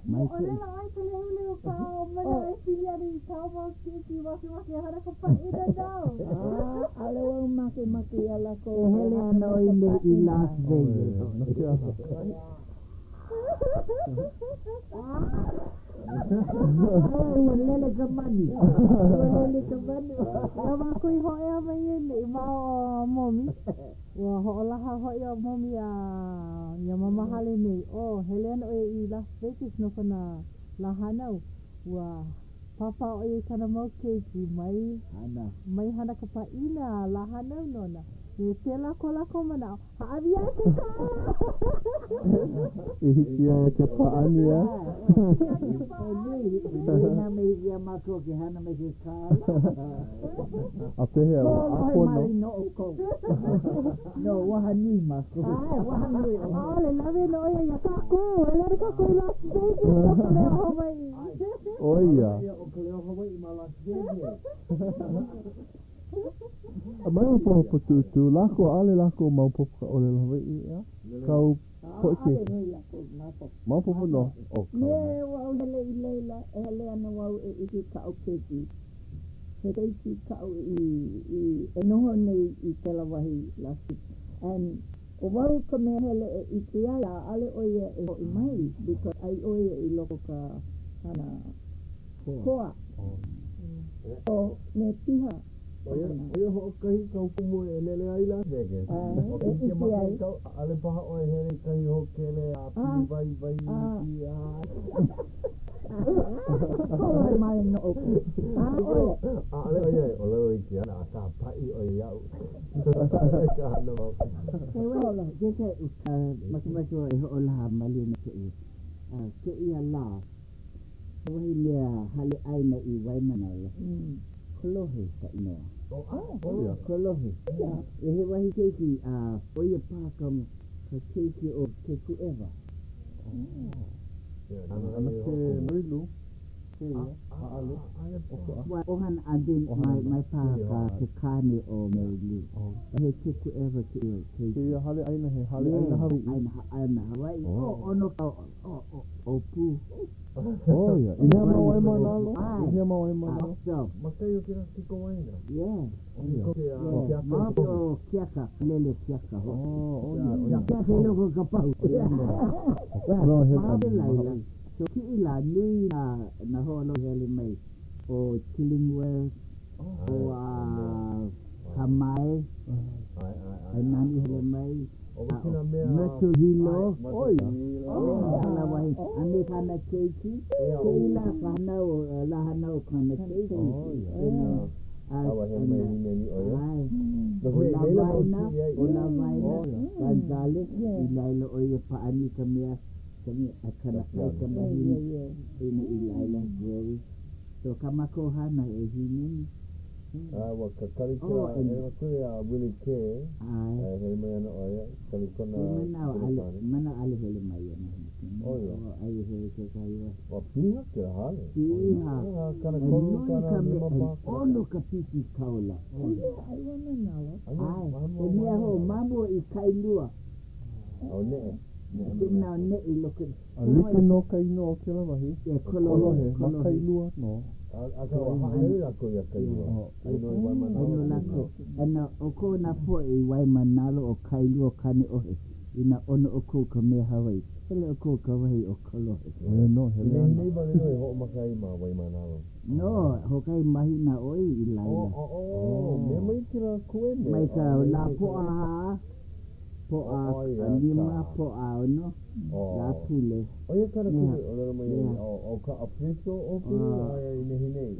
Moʻolelo ʻoe ka lehulehu kāu manaʻo e pili ana i kāu mau keiki makemake e hana ka pāʻina nāu. ʻAʻole wau makemake iā lākou E hele ana ʻoe nei i Las Vegas. No ke aha? Ua lele ka manu. Ua lele ka manu. Iā mākou i hōʻea mai ai nei ma o Momi, Ua hoʻolaha hoʻi ʻo Momi iā iā Mama Hale nei, oh, hele ana ʻo ia i Las Vegas no kona lā hānau. Ua pāpā ʻo ia i kāna mau keiki mai Hana. mai hana ka pāʻina a lā hānau nona. Me pēlā ko lākou manaʻo, hāʻawi aʻe ke kālā! I hiki iā ia ke pāʻani, ʻeā? He nui, he nui nā mea hiki iā mākou ke hana me ke kālā. A pehea, ua Hoʻolohe ʻāpono? maoli nō ʻoukou. No, waha nui mākou. ʻAe, waha nui ʻoukou. ʻAʻole, lawe nō ʻo ia iā kākou. Hele ana kākou i Las Vegas no ka Leo Hawaiʻi. ʻO ia. ʻO ka Leo Hawaiʻi ma Las Vegas. A mai hopohopo Tūtū, lākou, ʻaʻole lākou maopopo ka ʻōlelo Hawaiʻi, ʻeā? Kāu poʻe ʻAʻole keiki. hoʻi lākou maopopo. Maopopo nō. ʻO ka. Me wau hele i laila, e hele ana wau e ʻike i kaʻu keiki. He keiki kaʻu i, i, e noho nei i kēlā wahi Las Vegas. And ʻo wau ka mea hele e ʻike iā ia, ʻaʻole ʻo ia e hoʻi mai because ai ʻo ia i loko o ka hana koa. So, me piha ʻO ia, ʻo ia hoʻokahi kāu kumu e lele ai i Las Vegas. ʻO E ke ʻike ʻike maka ai. i kau, ʻaʻole paha ʻoe hele i kahi hōkele a pili waiwai iki a. Hoʻolohe mai nō ʻoukou. ʻAʻole. ʻAʻole ʻo ia e ʻōlelo iki ana, akā paʻi ʻo ia iaʻu. Ka hana mau. He wai, ke ke, makemake wau e hoʻolaha malie no kēia. A kēia lā, he wahi mea hale ʻaina i Waimānalo, Kolohe ka inoa. Oh, Kolohe. He wahi keiki, a ʻo ia paha ka ka keiki o Kekuʻewa. ʻAnakē Mary Lou kēia, ʻaʻale, ʻokoʻa. Ua ʻohana a then mai mai paha ka ke kāne o Mary Lou. He Kekuʻewa kēia keiki. Kēia hale ʻaina he hale ʻaina Hawaiʻi. Yeah, ʻaina ʻaina Hawaiʻi. Oh, ʻono ka ʻōpū. Oh ia, i hea ma Waimānalo? I hea ma Waimānalo? So. Ma kai o kēlā kikowaena. Yeah. Oh ia. Yeah, ma hope o Keaka, lele Keaka hoʻi. Oh, oh ia, oh ia. Keaka i loko o ka pahu. No, he Ma hope laila, so kiʻi lā, nui nā, nā hoaloha hele mai ʻo Chillingworth, ʻo Kamae, a nani hele mai, a ʻo Myrtle Hilo, Oh ia. Oh, kēlā wahi, a me kāna keiki, kēia lā ka hānau, lā hānau o kāna keiki, you know, a, ʻae, ʻo Lāwaena, ʻo Lāwaena, Gonzales, i laila ʻo ia pāʻani ka mea, ka mea, a kāna kaikamahine, i laila, Jerry. So kā mākou hana e hīmeni. A ua kakali kēlā Oh, and. e kuli a Willie K. ʻAe. E hele mai ana ʻo ia, kali kona He manawa ʻale, pinakane. manawa ʻale hele mai ia mahi. ʻO ia. Oh, aia hele kekahi wahi. Ua piha kēlā hale. Piha. ʻEā, E 30, nui ka mea, 50 e paha. ʻono ka pipi kaula. ʻAe, ai Waimānalo. ʻAe, he mea hou ma mua i Kailua. ʻO neʻe. Neʻe Ke mai manawa lākou. neʻe i loko. A like nō ka inoa o kēlā wahi, Yeah, ʻo Kolohe, Kolohe, ma Kolohe. Kailua nō. Akā, ua haʻalele lākou iā Kailua. Ai nō i Waimānalo. Ai nō lākou. A na ʻoukou nā poʻe i Waimānalo o Kailua Kāneʻohe, inā ʻono ʻoukou ka mea Hawaiʻi, hele ʻoukou i ka wahi ʻo Kolohe. ʻO ia nō, hele I ana. nehinei wale nō e hoʻomaka ai ma Waimānalo. No, hoʻokahi mahina ʻoi i laila. Oh, mea mai kēlā kuene. Mai ka lā Pōʻahā. Pōʻa ʻalima, Pōʻaono, Lāpule. ʻO ia kāna kuli ʻōlelo mai ai, ʻo ka official opening aia i nehinei.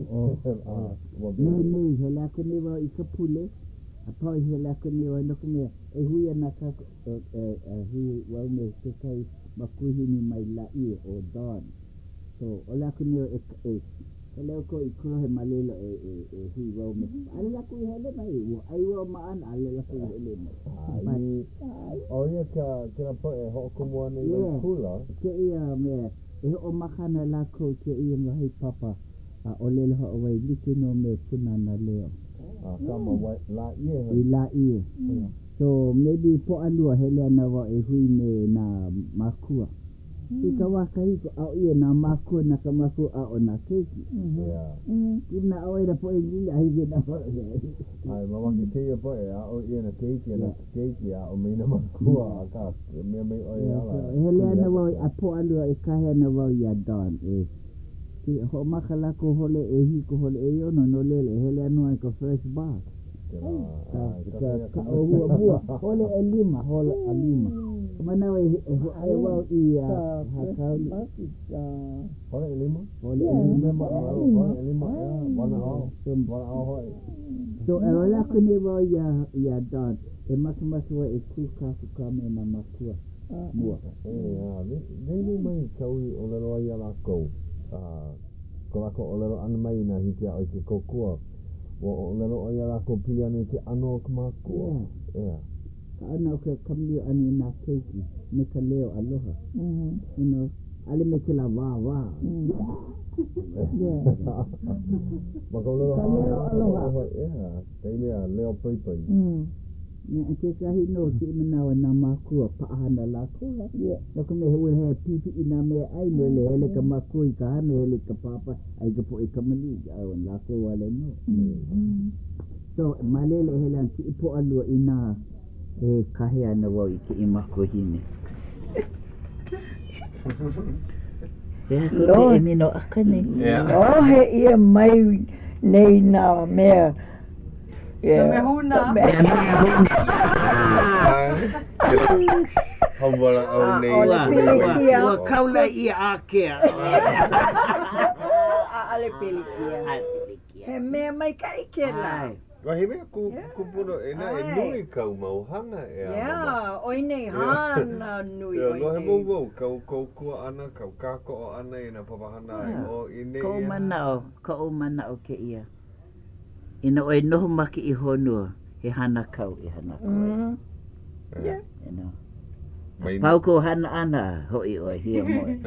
Nehinei, hele aku nei wau i ka pule, a pau i hele aku nei wau no ka mea, e hui ana kākou, e hui wau me kekahi makuahine mai Lāʻie, ʻo Don. So, ʻole aku nei wau e Hele ʻoukou i Kolohe ma laila e e hui wau me. ʻAʻole lākou i hele mai. Ua ʻai wau ma ʻana, ʻaʻole lākou i hele mai. Ai, ʻo ia ka kēlā poʻe e hoʻokomo ana i wahi kula. Kēia mea, e hoʻomaka ana lākou i kēia wahi papa a ʻōlelo Hawaiʻi like nō me Pūnana Leo. Akā ma Lāʻie hoʻi. I Lāʻie. So, maybe Pōʻalua hele ana wau e hui me nā mākua. I ka wā kahiko, aʻo ʻia nā mākua na ka makua aʻo nā keiki. Inā ʻaʻohe nā poʻe lili a hiki nā ʻAe, mamake kēia poʻe, aʻo ʻia nā keiki a na ke keiki aʻo mai nā mākua, akā, mea mai ʻoe ala. E hele ana wau a Pōʻalua e kāhea ana wau iā Don e hoʻomaka lākou hole ʻehiku hole ʻeono no laila e hele ana i ka first bus. Ka ʻōhua mua, hole ʻelima, hola ʻalima. Ka manawa e hōʻea wau i Hākau. Hole ʻelima? Hole ʻelima. Hole ʻelima, ʻeā, wanaʻao, wanaʻao hoʻi. So, e ʻōlelo aku nei wau iā Don, e makemake wau e kūkākūkā me nā mākua mua. ʻEā, lele mai kāu i ʻōlelo ai iā lākou, ko lākou ʻōlelo ʻana mai inā hiki iā ʻoe ke kōkua. Ua ʻōlelo ʻoe iā lākou pili ana i ke ʻano o ka makua. Yeah. Ka ʻano o ke kamaʻilio ʻana i nā keiki me ka leo aloha. You know, ʻaʻole me kēlā wāwā. Yeah. Ma ka ʻōlelo Ka leo aloha. Yeah, ka mea leo paipai. Na kekahi nō kēia manawa nā mākua paʻahana lākou la. Yeah. No ka mea he ua he pipiʻi nā mea ʻai no laila hele ka makua i ka hana hele ka pāpā ai ka poʻe kamaliʻi a ʻo lākou wale nō. So ma laila e hele ana kēia Pōʻalua inā e kāhea ana wau i kēia makuahine. He aha ka mea e minoʻaka nei? Lohe ʻia mai nei nā mea Ka mea hūnā. Ka mea hūnā. Hauwalaʻau nei. ʻAʻole pilikia. Ua kaula ʻia ākea. ʻAʻole pilikia. He mea maikaʻi kēlā. Ua he mea kū, kūpono e na, e nui kāu mau hana ʻeā. Yeah, ʻoi nei hana nui ʻoi nei. Lohe mau wau, kāu kōkua ʻana, kāu kākoʻo ʻana i nā papahana i ʻō i neia. Koʻu manaʻo, koʻu manaʻo kēia, inā ʻoe noho ma kēia honua, he hana kāu e hana aku ai. Yeah. You know. Pau kou hana ʻana, hoʻi ʻoe, hiamoe.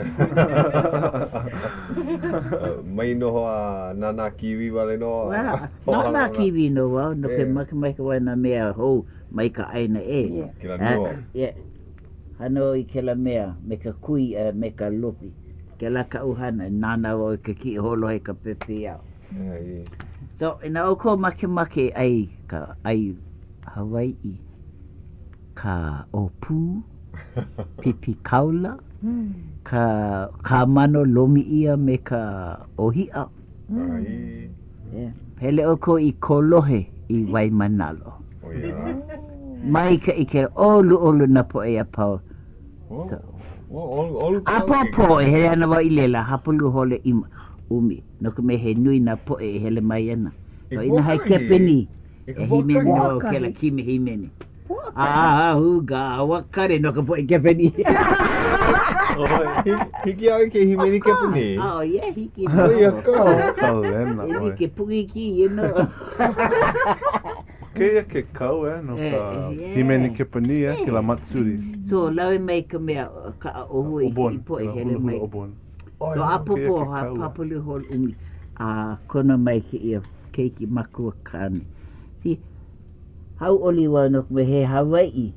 Mai noho a nānā kīwī wale nō. Well, nānā kīwī nō wau, no ke makemake wau i nā mea hou mai ka ʻāina ʻē. Kēlā nō. Yeah. Hana wau i kēlā mea me ka kui a me ka lopi. Kēlā kaʻu hana, nānā wau i ke kiʻi hoʻolohe i ka pepeiao. So, inā ʻoukou makemake e ʻai ka ʻai Hawaiʻi, ka ʻōpū, pipi kaula, ka kāmano lomi ʻia me ka ʻōhiʻa. Yeah. Hele ʻoukou i Kolohe i Waimānalo. Maikaʻi ke ʻoluʻolu nā poʻe a pau. ʻApōpō e hele ana wau i laila hapalua hola ʻumi, no ka mea he nui nā poʻe e hele mai ana. So inā he Kepanī, E hīmeni nō au kēlā kime hīmeni. Ahuga wakare no ka poʻe Kepanī. Hiki iā ʻoe ke hīmeni Kepanī? Oh, yeah, hiki nō. ʻO ia ka. Kalena ʻoe. E like Pukiki, you know. Kēia ke kau, eh, no ka hīmeni Kepanī, eh, kēlā matsuri. So, lawe mai ka mea kaʻa ʻōhua i ke poʻe hele mai. So, ʻapōpō, hapalua hola ʻumi, a kono mai kēia keiki makua kāne. See, hauʻoli wau no ka mea he Hawaiʻi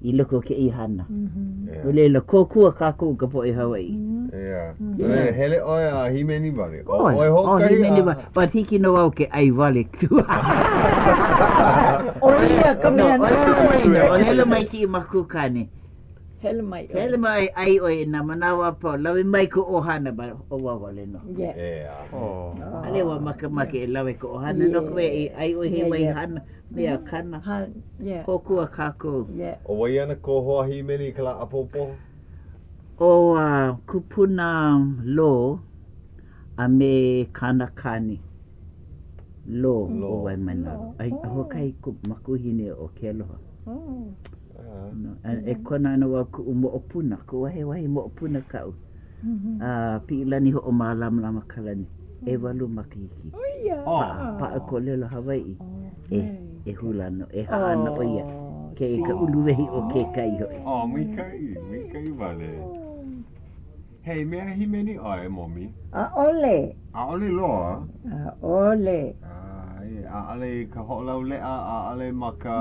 i loko o kēia hana. No laila, kōkua kākou i ka poʻe Hawaiʻi. Yeah. No laila, hele ʻoe a hīmeni wale. ʻOe, ʻoe hoʻokahi hīmeni wale. But hiki nō au ke ʻai wale. ʻO ia ka mea nui. ʻŌlelo mai kēia makua kāne. Hele mai ʻoe. Hele mai ʻai ʻoe i nā manawa a pau, lawe mai kou ʻohana ma ʻo wau wale nō. Yeah. Oh. ʻAʻole wau makemake e lawe ka ʻohana no ka mea i ʻai ʻoe he wahi hana mea kana. Yeah. Kōkua kākou. Yeah. ʻO wai ana kou hoa hīmeni i ka lā ʻapōpō? ʻO Kupuna Lo a me kāna kāne Lo o Waimānalo. A hoʻokahi makuahine o Kealoha. Oh. E kono ana wau kuʻu moʻopuna, kuʻu he wahi moʻopuna kaʻu. A Piʻilani Hoʻomālamalama Kalani, ʻewalu makahiki. Paʻa, paʻa ka ʻōlelo Hawaiʻi. E, e hula ana, e haʻa ana ʻo ia. Ke ka uluwehi o ke kai hoʻi. Oh, maikaʻi, maikaʻi wale. He mea hīmeni ʻoe, Momi? ʻAʻole. ʻAʻole loa? ʻAʻole. ʻAe, ʻaʻole i ka hoʻolauleʻa, ʻaʻole ma ka...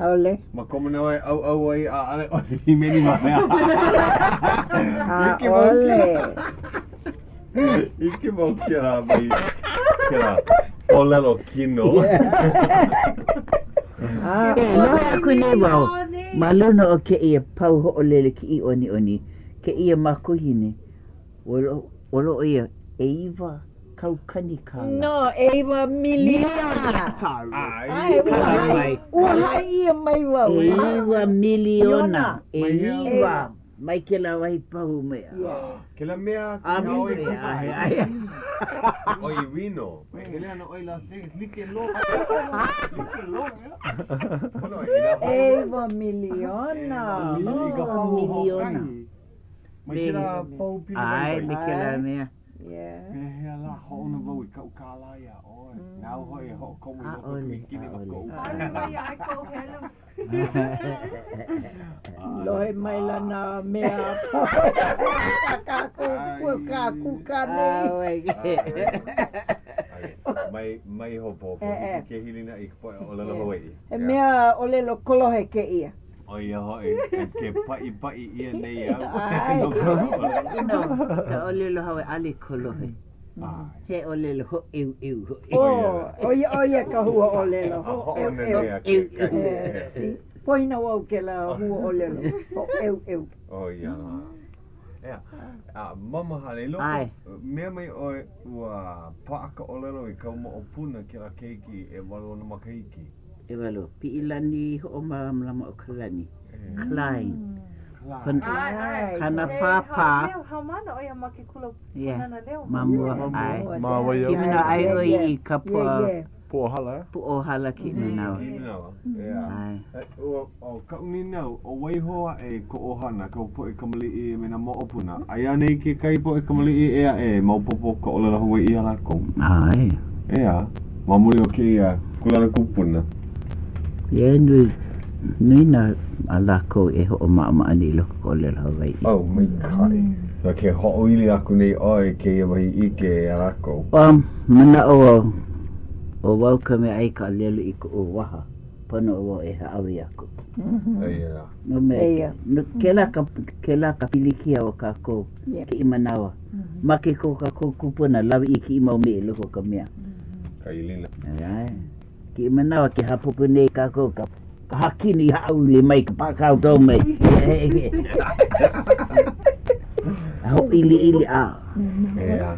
ʻAʻole. Ma ka manawa e ʻauʻau ai, ʻaʻole ʻoe hīmeni wale. ʻAʻole. ʻIke wau kēlā mai, kēlā ʻōlelo kino. E lohe aku nei wau ma luna o kēia pau hoʻolele kiʻiʻoniʻoni Kēia makuahine, ua lohe ʻo ia ʻeiwa kaukani kālā. No, ʻeiwa miliona. ʻAe, ua hai, ua hai ʻia mai wau. ʻEiwa miliona, ʻeiwa, mai kēlā wahi pahu mai. Kēlā mea a ʻoe kipa ai. ʻO i Reno. Hele ana ʻoe Las Vegas, like loa. Like loa, ʻeā. ʻEiwa miliona. ʻEiwa miliona. Mai kēlā pahu pili waiwai. ʻAe, me kēlā mea. Pehea lā, hoʻouna wau i kaʻu kālā iā ʻoe. Nāu hoʻi e hoʻokomo i loko o ka mikini ma koʻu. ʻAʻole mai ai kou helu. Lohe maila nā mea a pau a kākou kūkā kūkā nei. Mai, mai hopohopo, hiki ke hilinaʻi i ka poʻe ʻōlelo Hawaiʻi. He mea ʻōlelo kolohe kēia. ʻO ia hoʻi, ke paʻipaʻi ʻia nei au no ka ʻōlelo. You know, ka ʻōlelo Hawaiʻi, ʻaʻole kolohe. He ʻōlelo hōʻeuʻeu hoʻi. ʻO ia, ʻo ia ka hua ʻōlelo, hōʻeuʻeu. Poina wau kēlā hua ʻōlelo, hōʻeuʻeu. ʻO ia lā. ʻEā, a Mama Hale, loko, mea mai ʻoe ua paʻa ka ʻōlelo i kāu moʻopuna kēlā keiki ʻewalu ona makahiki. ʻEwalu, Piʻilani Hoʻomālamalama o Kalani, Klein. Klein. Kanapāpā. He haumāna ʻo ia ma ke kula Pūnana Leo. Ma mua, ʻae. Kimina ai ʻoe i ka pua. Puʻuhala, eh? Puʻuhala kēia manawa. Kēia manawa, ʻeā. ʻAe. Ua, ʻo kaʻu nīnau, ʻo wai hou aʻe ko ʻohana, ka poʻe kamaliʻi me nā moʻopuna? Aia anei kekahi poʻe kamaliʻi ʻē aʻe e maopopo ka ʻōlelo Hawaiʻi iā lākou? ʻAe. ʻEā, ma muli o kēia kūlana kupuna. Yeah, nui, nui nā a lākou e hoʻomaʻamaʻa nei i loko o ka ʻōlelo Hawaiʻi. Oh, maikaʻi. So ke hoʻoili aku nei ʻoe i kēia wahi ʻike iā lākou. Ua manaʻo wau, ʻo wau ka mea ʻai ka ʻōlelo i koʻu waha, pono wau e hāʻawi aku. Eia. No mea, no kēlā ka, kēlā ka pilikia o kākou kēia manawa. Make ko kākou kūpuna, lawe ʻia kēia mau mea i loko o ka mea. Ka ilina. ʻAe. Kēia manawa ke hāpuku nei kākou ka ka hakini i hāʻule mai ka pākaukau mai. A hōʻiliʻili a. ʻEā.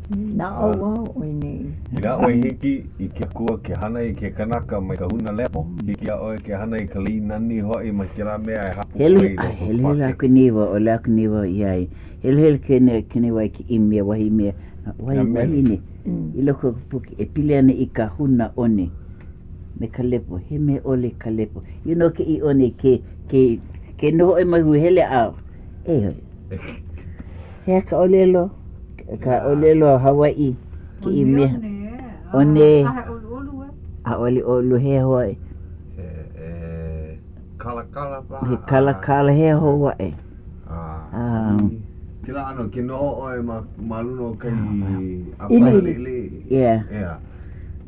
Naʻauao ʻoe nei. Inā ʻoe hiki i ke akua ke hana i ke kanaka mai ka huna lepo, hiki iā ʻoe ke hana i ka lei nani hoʻi mai kēlā mea e hāpuku Helu, ai i a loko o ka heluhelu pākeke. aku nei wau, ʻōlelo aku nei wau iā ia, heluhelu ke nei wau i kēia mea, wahi mea, wahi Nā mele. wahine i loko o ka puke e pili ana i ka huna one me ka lepo, he mea ʻole ka lepo. You know kēia one ke, ke, ke noho ʻoe ma hele a, e hoʻi. He aha ka ʻōlelo? Ka ʻōlelo Hawaiʻi kēia mea. One. ʻAʻole ʻoluʻolu he aha hoʻi. He kalakala paha. He kalakala he aha hou aʻe. Kēlā ʻano, ke noho ʻoe ma, ma luna o kahi ʻāpana liʻiliʻi. Yeah. Yeah.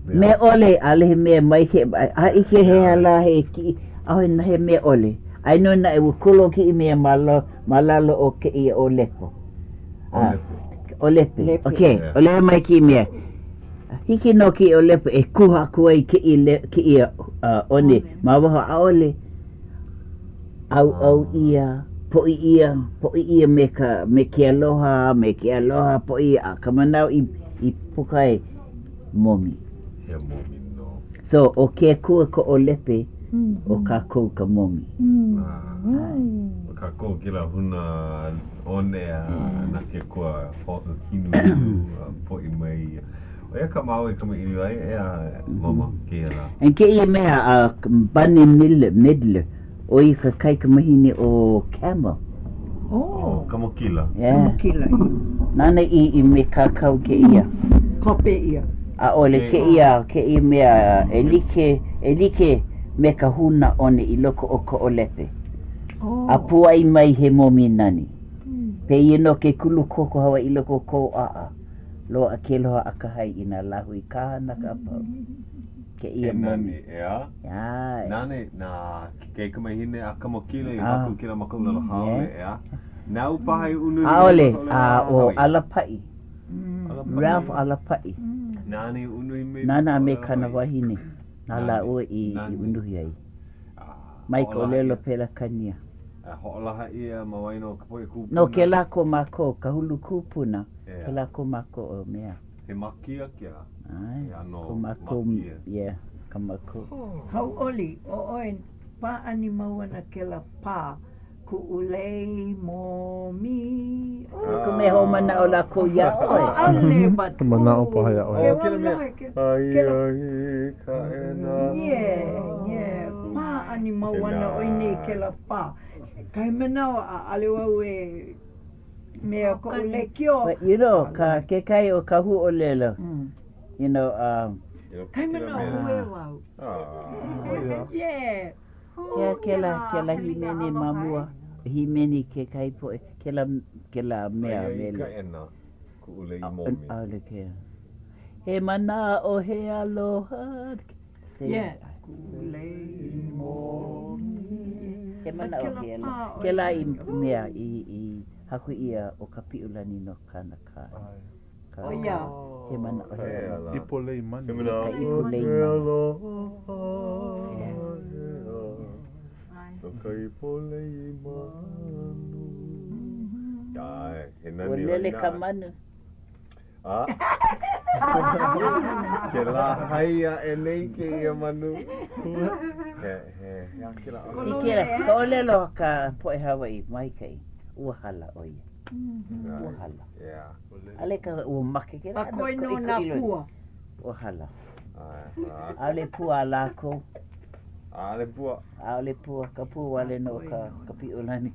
Mea ʻole, ʻaʻole he mea maikaʻi, a ʻike he aha lā he kiʻi, ʻaʻohe nā he mea ʻole. Aia nō naʻe ua kolo kēia mea ma ma lalo o kēia ʻo lepo. ʻO lepe. Okay, ʻōlelo mai kēia mea. Hiki nō kēia ʻo lepo e kuha aku ai kēia, kēia one ma waho, ʻaʻole ʻauʻau ʻia, poʻi ʻia, poʻi ʻia me ka, me ke aloha, me ke aloha, poʻi ʻia a ka manawa i, i puka ai, momi. He momi nō. So, ʻo ke akua ka ʻōlepe, ʻo kākou ka momi. ʻO kākou kēlā huna one a na ke akua hoʻohinuhinu a poʻi mai. ʻO ia kā māua i kamaʻilio ai, ʻeā, mama, kēia lā. And kēia mea a Bunny Miller, Midler, ʻo ia ka kaikamahine o Camel. Oh. Kamokila. Yeah. Kamokila. Nāna i, i mea kākau kēia. Kope ʻia. ʻAʻole kēia, kēia mea e like, e like me ka huna one i loko o ka ʻōlepe. Oh. A puaʻi mai he momi nani. Pēia nō ke kulu koko Hawaiʻi i loko o kou ʻaʻa. Loaʻa ke aloha akahai i nā lāhui kānaka a pau. Kēia He nani, momi. ʻeā? ʻAe. Nāna, na ke kaikamahine a Kamokila i haku kēlā ma ka ʻōlelo haole, ʻeā? Nāu paha i unuhi mai ʻAʻole, ma ka ʻōlelo a ʻo Hawaiʻi? Alapaʻi. Ralph Alapaʻi. Nāna i unuhi mai Nāna a me kāna wahine, na lāua i unuhi ai. Mai ka ʻōlelo Pelakania. A hoʻolaha ʻia ma waena o ka poʻe kūpuna. No kēlā ko mākou, ka hulu kūpuna, kēlā ko mākou mea. He makia kēlā. ʻAe, He ʻano ko mākou, makia. yeah, ka mākou. Hauʻoli ʻo ʻoe pāʻani mau ana kēlā pā kuʻu lei momi. Oh, ka mea hoʻomanaʻo lākou iā ʻoe. ʻAʻole, but He manaʻo paha iā ʻoe. Ke wau lohe ke, Aia i Kaʻena. Yeah, yeah, pāʻani mau ana ʻoe nei kēlā pā. Kahi manawa ʻaʻole wau e Mea koʻu lekiō. But you know, ka kekahi o ka huaʻōlelo, you know, Kahi manawa uē wau. Yeah. Kea kēlā, kēlā hīmeni ma mua, hīmeni kekahi poʻe, kēlā, kēlā mea Aia i mele. Kaʻena, kuʻu lei momi. ʻAʻole kēia. He manaʻo, he aloha. Yeah. Kuʻu lei momi. He manaʻo he aloha. Kēlā i mea i, i haku ʻia ʻo ka Piʻolani no kāna kāne. Ka, ʻO ia. He manaʻo he aloha. Ipo lei manu. Ka ipo lei manu. No ka ipo lei manu. ʻAe, he nani Ua lele ka manu. A ke lā hai aʻe nei kēia manu. He, he, he aha kēlā ʻano? I kēlā, ka ʻōlelo a ka poʻe Hawaiʻi, maikaʻi, ua hala ʻo ia. Ua hala. Yeah. ʻAʻole ka ua make kēlā A ʻano koe nō nā koʻikoʻi loa. pua. Ua hala. ʻAe, a. ʻAʻole pua a lākou. ʻAʻole pua. ʻAʻole pua, ka pua wale nō ka, ka piʻolani.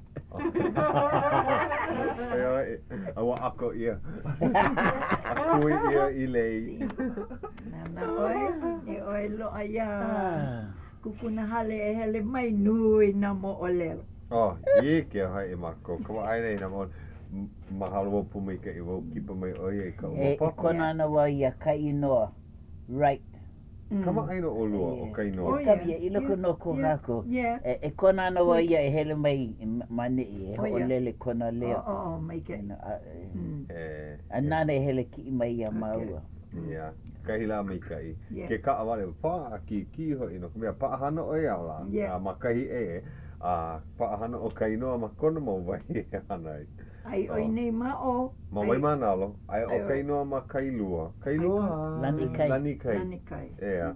A ua ʻako ʻia. A kui ʻia i lei. Nānā ʻoe, i ʻoe loaʻa iā Kupunahale e hele mai nui nā moʻolelo. Oh, ʻike hoʻi mākou, kamaʻāina i nā moʻolelo. Mahalo wau pōmaikaʻi wau, kipa mai ʻo ia i kaʻu E, e papa. kono ana wau iā Kainoa Wright. Kamaʻāina ʻolua ʻo Kainoa. Oh, yeah. Ia, i loko nō ko kākou. Yeah. E, e kono ana wau ia e hele mai ma 'neʻi, e hoʻolele kona leo. Oh, oh, maikaʻi. A, E, a nāna e hele kiʻi mai iā māua. Ia, kahi lā maikaʻi. Yeah. Ke kaʻawale, paʻakikī hoʻi, no ka mea, paʻahana ʻo ia ala, Yeah. a ma kahi ʻē, a paʻahana ʻo Kainoa ma kona mau wahi e hana ai. Ai ʻoe nei ma ʻō. Ma Waimānalo, aia ʻo Kainoa ma Kailua. Kailua? Lanikai. Lanikai. Lanikai. ʻEā.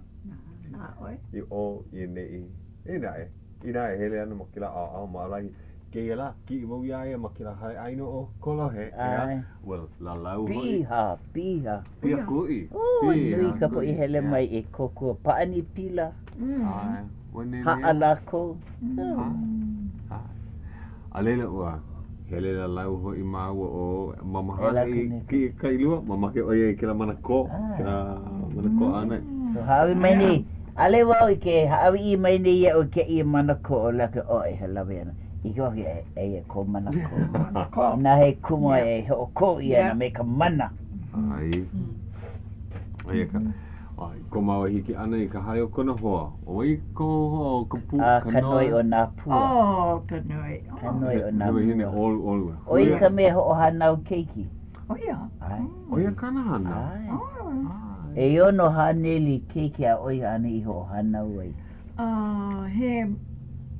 Nā ʻoe. I ʻō, i ʻaneʻi. Eia naʻe, inā e hele ana ma kēlā ʻaoʻao maʻalahi, kēia lā, kiʻi wau iā ia ma kēlā hale ʻaina ʻo Kolohe, ʻeā, ua lalau hoʻi. Piha, piha. Piha kuʻi. Oh, nui ka poʻe hele mai e kōkua pāʻani pila. ʻAe, ua nele. Haʻa lākou. ʻAe. A laila ua hele lalau hoʻi māua ʻo Mama Hana i Kailua, mamake ʻo ia i kēlā manakō, kēlā manakō ʻāna. So hāʻawi mai nei, ʻaʻole wau i ke hāʻawi ʻia mai nei iaʻu i kēia manakō ʻo laka ʻoe e lawe ana. I ke ohi eia kō manakō. Manakō. Inā he kumu e hoʻokō ʻia ana me ka mana. ʻAe. ʻO ia ka. A i ko māua hiki ʻana i ka hale o kona hoa, ʻo wai ko hoa o ka pū, A ka noi o nā pua. Oh, ka noi. Ka noi o nā He wahine pua. ʻoluʻolu. ʻO ia ka mea hoʻohānau keiki. ʻO ia? ʻAe. ʻO ia kāna hana? ʻAe. ʻAe. ʻEono haneli keiki a ʻoi āna i hoʻohānau ai. A he,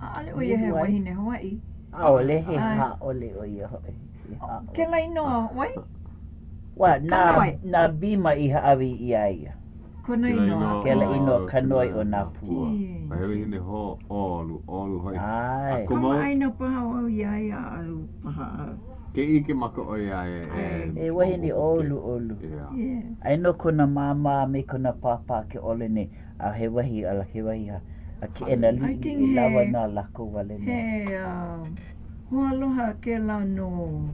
ʻaʻole ʻo ia he wahine Hawaiʻi. ʻAʻole, he haole ʻo ia hoʻi. He haole. Kēlā inoa, wai? Ua, na, na Bima i hāʻawi iā ia. Kona inoa. Kēlā inoa Kanoi o nā pua. A he wahine hōʻoluʻolu hoʻi. ʻAe. A ko mau. Kamaʻāina paha wau iā ia a paha. Ke ʻike maka ʻoe iā ia e. He wahine ʻoluʻolu. Aia nō kona māmā a me kona pāpā ke ola nei, a he wahi ala, he wahi a keʻena liʻiliʻi lawa na lākou wale nō. He hoaloha kēlā no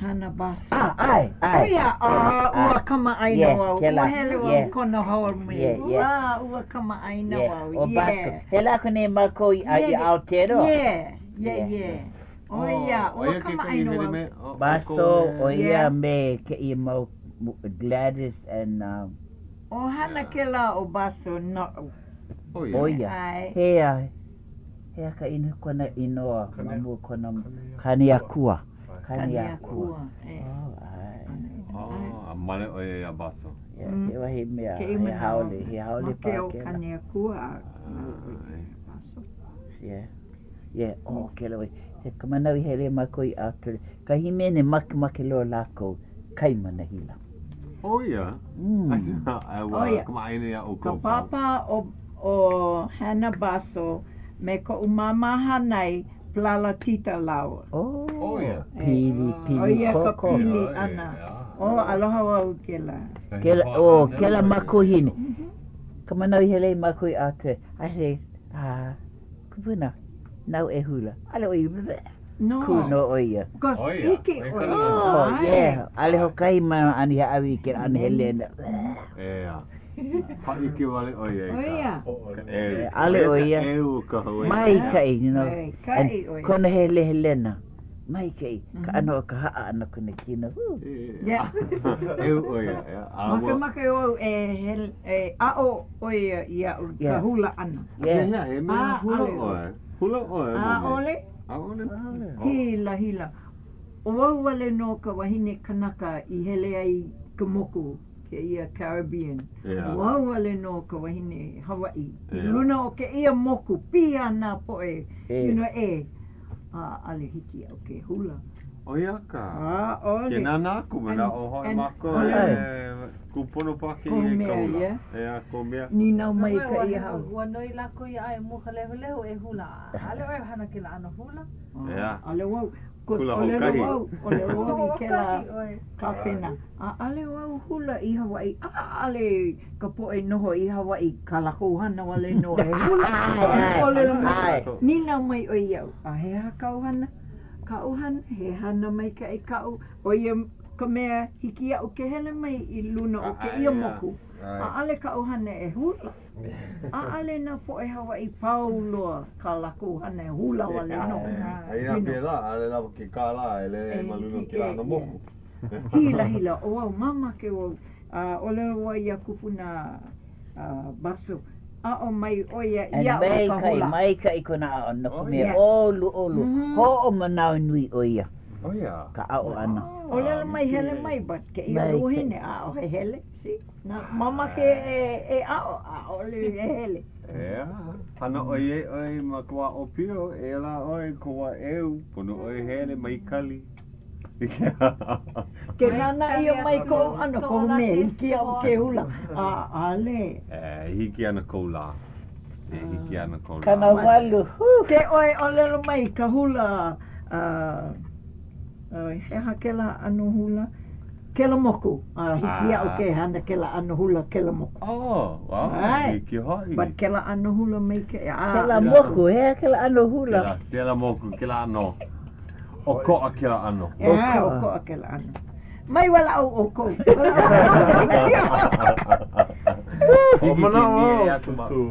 Hana Basso. Ah, ʻae, ʻae. ʻO ia, ah, ua kamaʻāina wau. Ua hele wau i kona home. Ah, ua kamaʻāina wau. ʻO Basso. Hele aku nei mākou i Aotearoa. Yeah, yeah, yeah. ʻO ia, ua kamaʻāina wau. Basso, ʻo ia me kēia mau Gladys and ʻO Hana kēlā ʻo Basso noʻu. ʻO ia. He a He aha ka inoa kona inoa ma mua kona Kaneakua. Kaneakua. Oh, ʻae. Oh, a male ʻo ia iā Basso. Yeah, he wahi mea, he haole, he haole paha kēlā. Make ʻo Kaneakua a Basso. Yeah. Yeah, oh, kēlā wahi. He ka manawa i hele mākou i Aotearoa. Ka himene makemake loa lākou kai manahila. ʻO ia? A ua kamaʻāina iā ʻoukou. Ka pāpā o Hannah Basso me koʻu māmā hānai Palala Tita lāua. ʻO ia? Pili, pili ʻO ia ka koko. pili ʻana. Oh, aloha wau i kēlā. Kēlā, oh, kēlā makuahine. Ka manawa i hele ai mākou i Aotearoa, I say, ah, kupuna, nāu e hula. ʻAʻole ʻo ia, No. Kū nō ʻo ia. Because ʻike ʻo ia. Oh, yeah. ʻAʻole hoʻokahi manawa āna i hāʻawi i kēlā ʻano helena. ʻEā. Hāʻike wale ʻo ia i ka ʻeu. ʻAʻole ʻo ia. ʻEu o ka Hawaiʻi. Maikaʻi, you know. Maikaʻi ʻo ia. Kona hele helena. Maikaʻi. Ka ʻano o ka haʻa ʻana kona kino. Yeah. ʻEu ʻo ia. Makemake wau e hele, e aʻo ʻo ia iaʻu i ka hula ʻana. Yeah. Pehea, he mea hula ʻoe? Hula ʻoe? ʻAʻole. ʻAʻole. Hilahila. ʻO wau wale nō ka wahine kanaka i hele ai i ka moku, kēia Caribbean. ʻO wau wale nō ka wahine Hawaiʻi. I luna o kēia moku, piha nā poʻe, you know, e, ʻaʻole hiki iaʻu ke hula. ʻO ia ka. ʻAʻole. Ke nānā aku, manaʻo hoʻi mākou e kūpono paha kēia i ka hula. ʻEā, kou mea. Nīnau mai ka ia hau. Ua noi lākou iā ʻoe mua ka lehulehu e hula. ʻAʻole ʻoe hana kēlā ʻano hula. ʻEā. ʻAʻole wau. Hula ʻōlelo hoʻokahi. wau, ʻōlelo wau i kēlā kāpena, ʻaʻale wau hula i Hawaiʻi, ʻaʻale ka poʻe noho i Hawaiʻi kā lākou hana wale nō e hula. ʻŌlelo mai, nīnau mai ʻoe iaʻu, a he aha kāu hana? Kaʻu hana, he hana maikaʻi kaʻu, ʻo ia ka mea hiki iaʻu ke hele mai i luna o kēia moku. ʻAʻale kaʻu hana e hula. ʻAʻale nā poʻe Hawaiʻi pau loa kā lākou hana e hula wale nō. A inā pēlā, ʻaʻole lawa ke kālā e lele ma luna o kēlā ʻano moku. Hilahila, ʻo wau, mamake wau, a ʻōlelo wau iā kupuna Basu, aʻo mai ʻo ia iaʻu i ka hula. Maikaʻi kona aʻo no ka mea ʻoluʻolu, hoʻomanawanui ʻo ia ka aʻo ʻana. ʻŌlelo mai hele mai, but kēia luahine, ʻaʻohe hele. See? Na, mamake e, e aʻo, ʻaʻole e hele. ʻEā, hana ʻoe e ʻoe ma ka wā ʻōpio, eia lā ʻoe, ko wā ʻeu, pono ʻoe hele mai kali. Ke nānā ʻia mai koʻu ʻano, kohu mea hiki iaʻu ke hula, ʻaʻale. E hiki ana kou lā. E hiki ana kou lā. 80, hū! Ke ʻoe ʻōlelo mai ka hula, he aha kēlā ʻano hula? Kelamoku, a hiki iaʻu ke hana kēlā ʻano hula kelamoku. Oh, wow, hiki hoʻi. But kēlā ʻano hula maikaʻi. Kelamoku, he aha kēlā ʻano hula? Kēlā, kelamoku, kēlā ʻano. ʻOkoʻa kēlā ʻano. ʻEā, ʻokoʻa kēlā ʻano. Mai walaʻau ʻoukou. Hoʻomanaʻo au, Tūtū,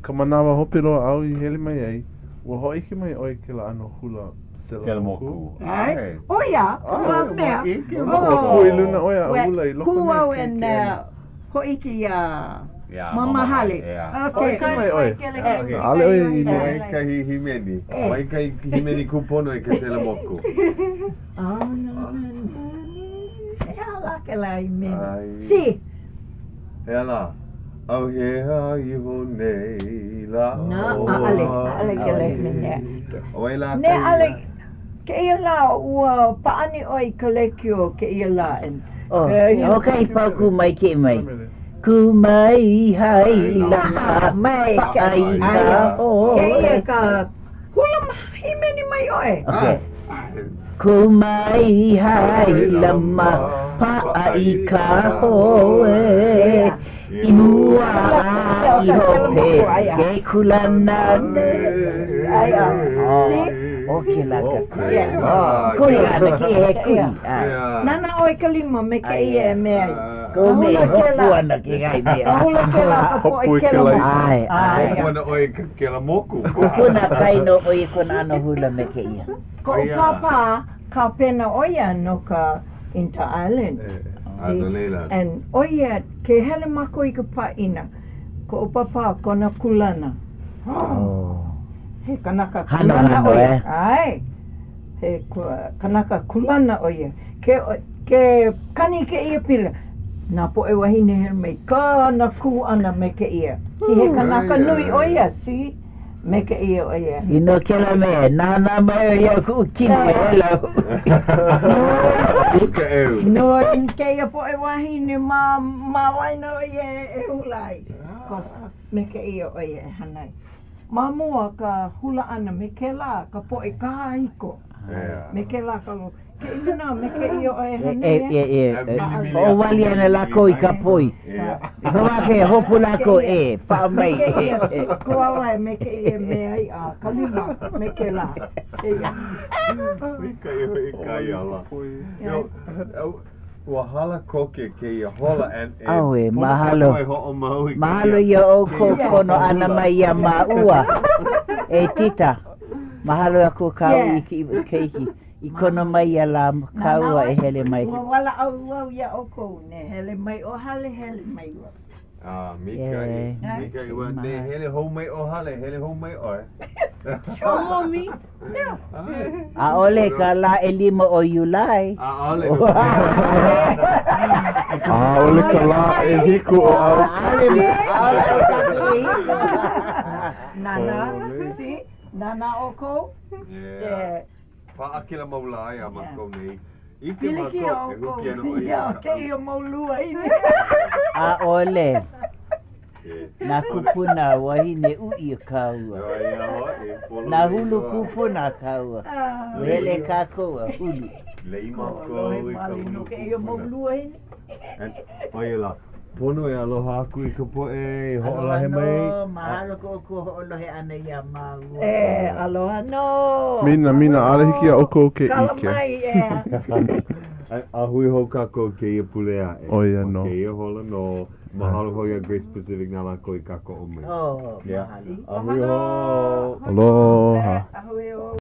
ka manawa hope loa āu i hele mai ai, ua hōʻike mai ʻoe i kēlā ʻano hula Kelamoku. ʻAe. ʻO ia, ua mea. Ua kū i luna ʻoe a hula i loko nei. Kū au and hōʻike iā Mama Hale. Hōʻike mai ʻoe. ʻAʻole ʻoe i mea. Mai kahi hīmeni. Mai kahi hīmeni kūpono i ke Kelamoku. He aha lā kēlā hīmeni? Si. He aha lā? ʻAuhea iho nei lā ʻoe. ʻAʻole, ʻaʻole kēlā hīmeni. ʻO wai lā Ne ʻale, kēia lā ua pāʻani ʻoe i ka lekiō kēia lā and. Oh, hoʻokahi paukū maikaʻi mai. Kū mai hailama, paʻa i ka hoe. Kēia ka hula hīmeni mai ʻoe. Okay. Kū mai hailama, paʻa i ka hoe. I mua a i hope, ke kūlana nei. ʻO kēlā ka kuhi. Kuhi ana kēia he kuhi. Nānā ʻoe ka lima me kēia e mea ai. Kou me e hopu ana kekahi mea. Ka hula kēlā ka poʻe kelamoku. ʻAe, ʻae. Hopu ana ʻoe i ka kelamoku. Kupuna kai nō ʻo ia kona ʻano hula me kēia. Koʻu pāpā kāpena ʻo ia no ka Inter-Island. A no laila. And ʻo ia, ke hele mākou i ka pāʻina, koʻu pāpā kona kūlana. He kanaka kūlana ʻo ia. ʻAe. He kanaka kūlana ʻo ia. Ke, ke kani kēia pila, nā poʻe wāhine hele mai kāna kū ʻana me kēia. See, he kanaka nui ʻo ia, see, me kēia ʻo ia. I no kēlā mea, nānā mai ʻoe iā kuʻu kino e hele aku. Ka ʻeu. No kēia poʻe wāhine ma, ma waena ʻo ia e hula ai. Cause me kēia ʻo ia e hana ai. Ma mua ka hula ʻana me kēlā ka poʻe kahiko, me kēlā ka lo, kēia manawa me kēia ʻoe e hana ia. Hoʻowali ana lākou i ka poi. I ka wā ke hopu lākou e paʻa mai. Me kēia kuawae, me kēia mea iʻa, ka lima, me kēlā. Maikaʻi hoʻi ka iala. Ua hala koke kēia hola and e Auē, pono mahalo. kākou e hoʻomau i kēia Mahalo iā ʻoukou kēia kono ʻana hula. mai iā māua. E Tita, mahalo aku kāu i ke keiki i kono mai ia lā kāua e hele mai. Ua walaʻau au iā ʻoukou, ne hele mai ʻo hale, hele mai wau. Ah, maikaʻi, maikaʻi. Ua ne hele hou mai ʻo hale, hele hou mai ʻoe. Sure, Mommy. ʻAʻole ka lā ʻelima o Iulai. ʻAʻole. ʻAʻole ka lā ʻehiku o ʻAukele. ʻAʻole ka lā ʻehiku. Nānā, see? Nānā ʻoukou? Yeah. Paʻa kēlā mau lā iā mākou nei. ʻIke Pilikia mākou e ʻoukou huki ana ʻo ia iā kēia mau luahine. ʻAʻole. Nā kūpuna wahine uʻi o kāua. Nā hulu kūpuna a kāua. Ua hele kākou a hulu. Lei mākou i ka hulu kūpuna. ʻO ia lā, pono e aloha aku i ka poʻe i hoʻolohe mai. Aloha nō, mahalo ko ʻoukou hoʻolohe ʻana iā māua. E, aloha nō. Mina, Mina, ʻaʻole hiki iā ʻoukou ke ʻike. Kala mai, ʻeā. A hui hou kākou kēia pule aʻe. ʻO ia nō. Ma kēia hola nō. Mahalo hou iā Grace Pacific na lākou i kākoʻo mai. Oh, mahalo. A hui hou. Aloha. A hui hou.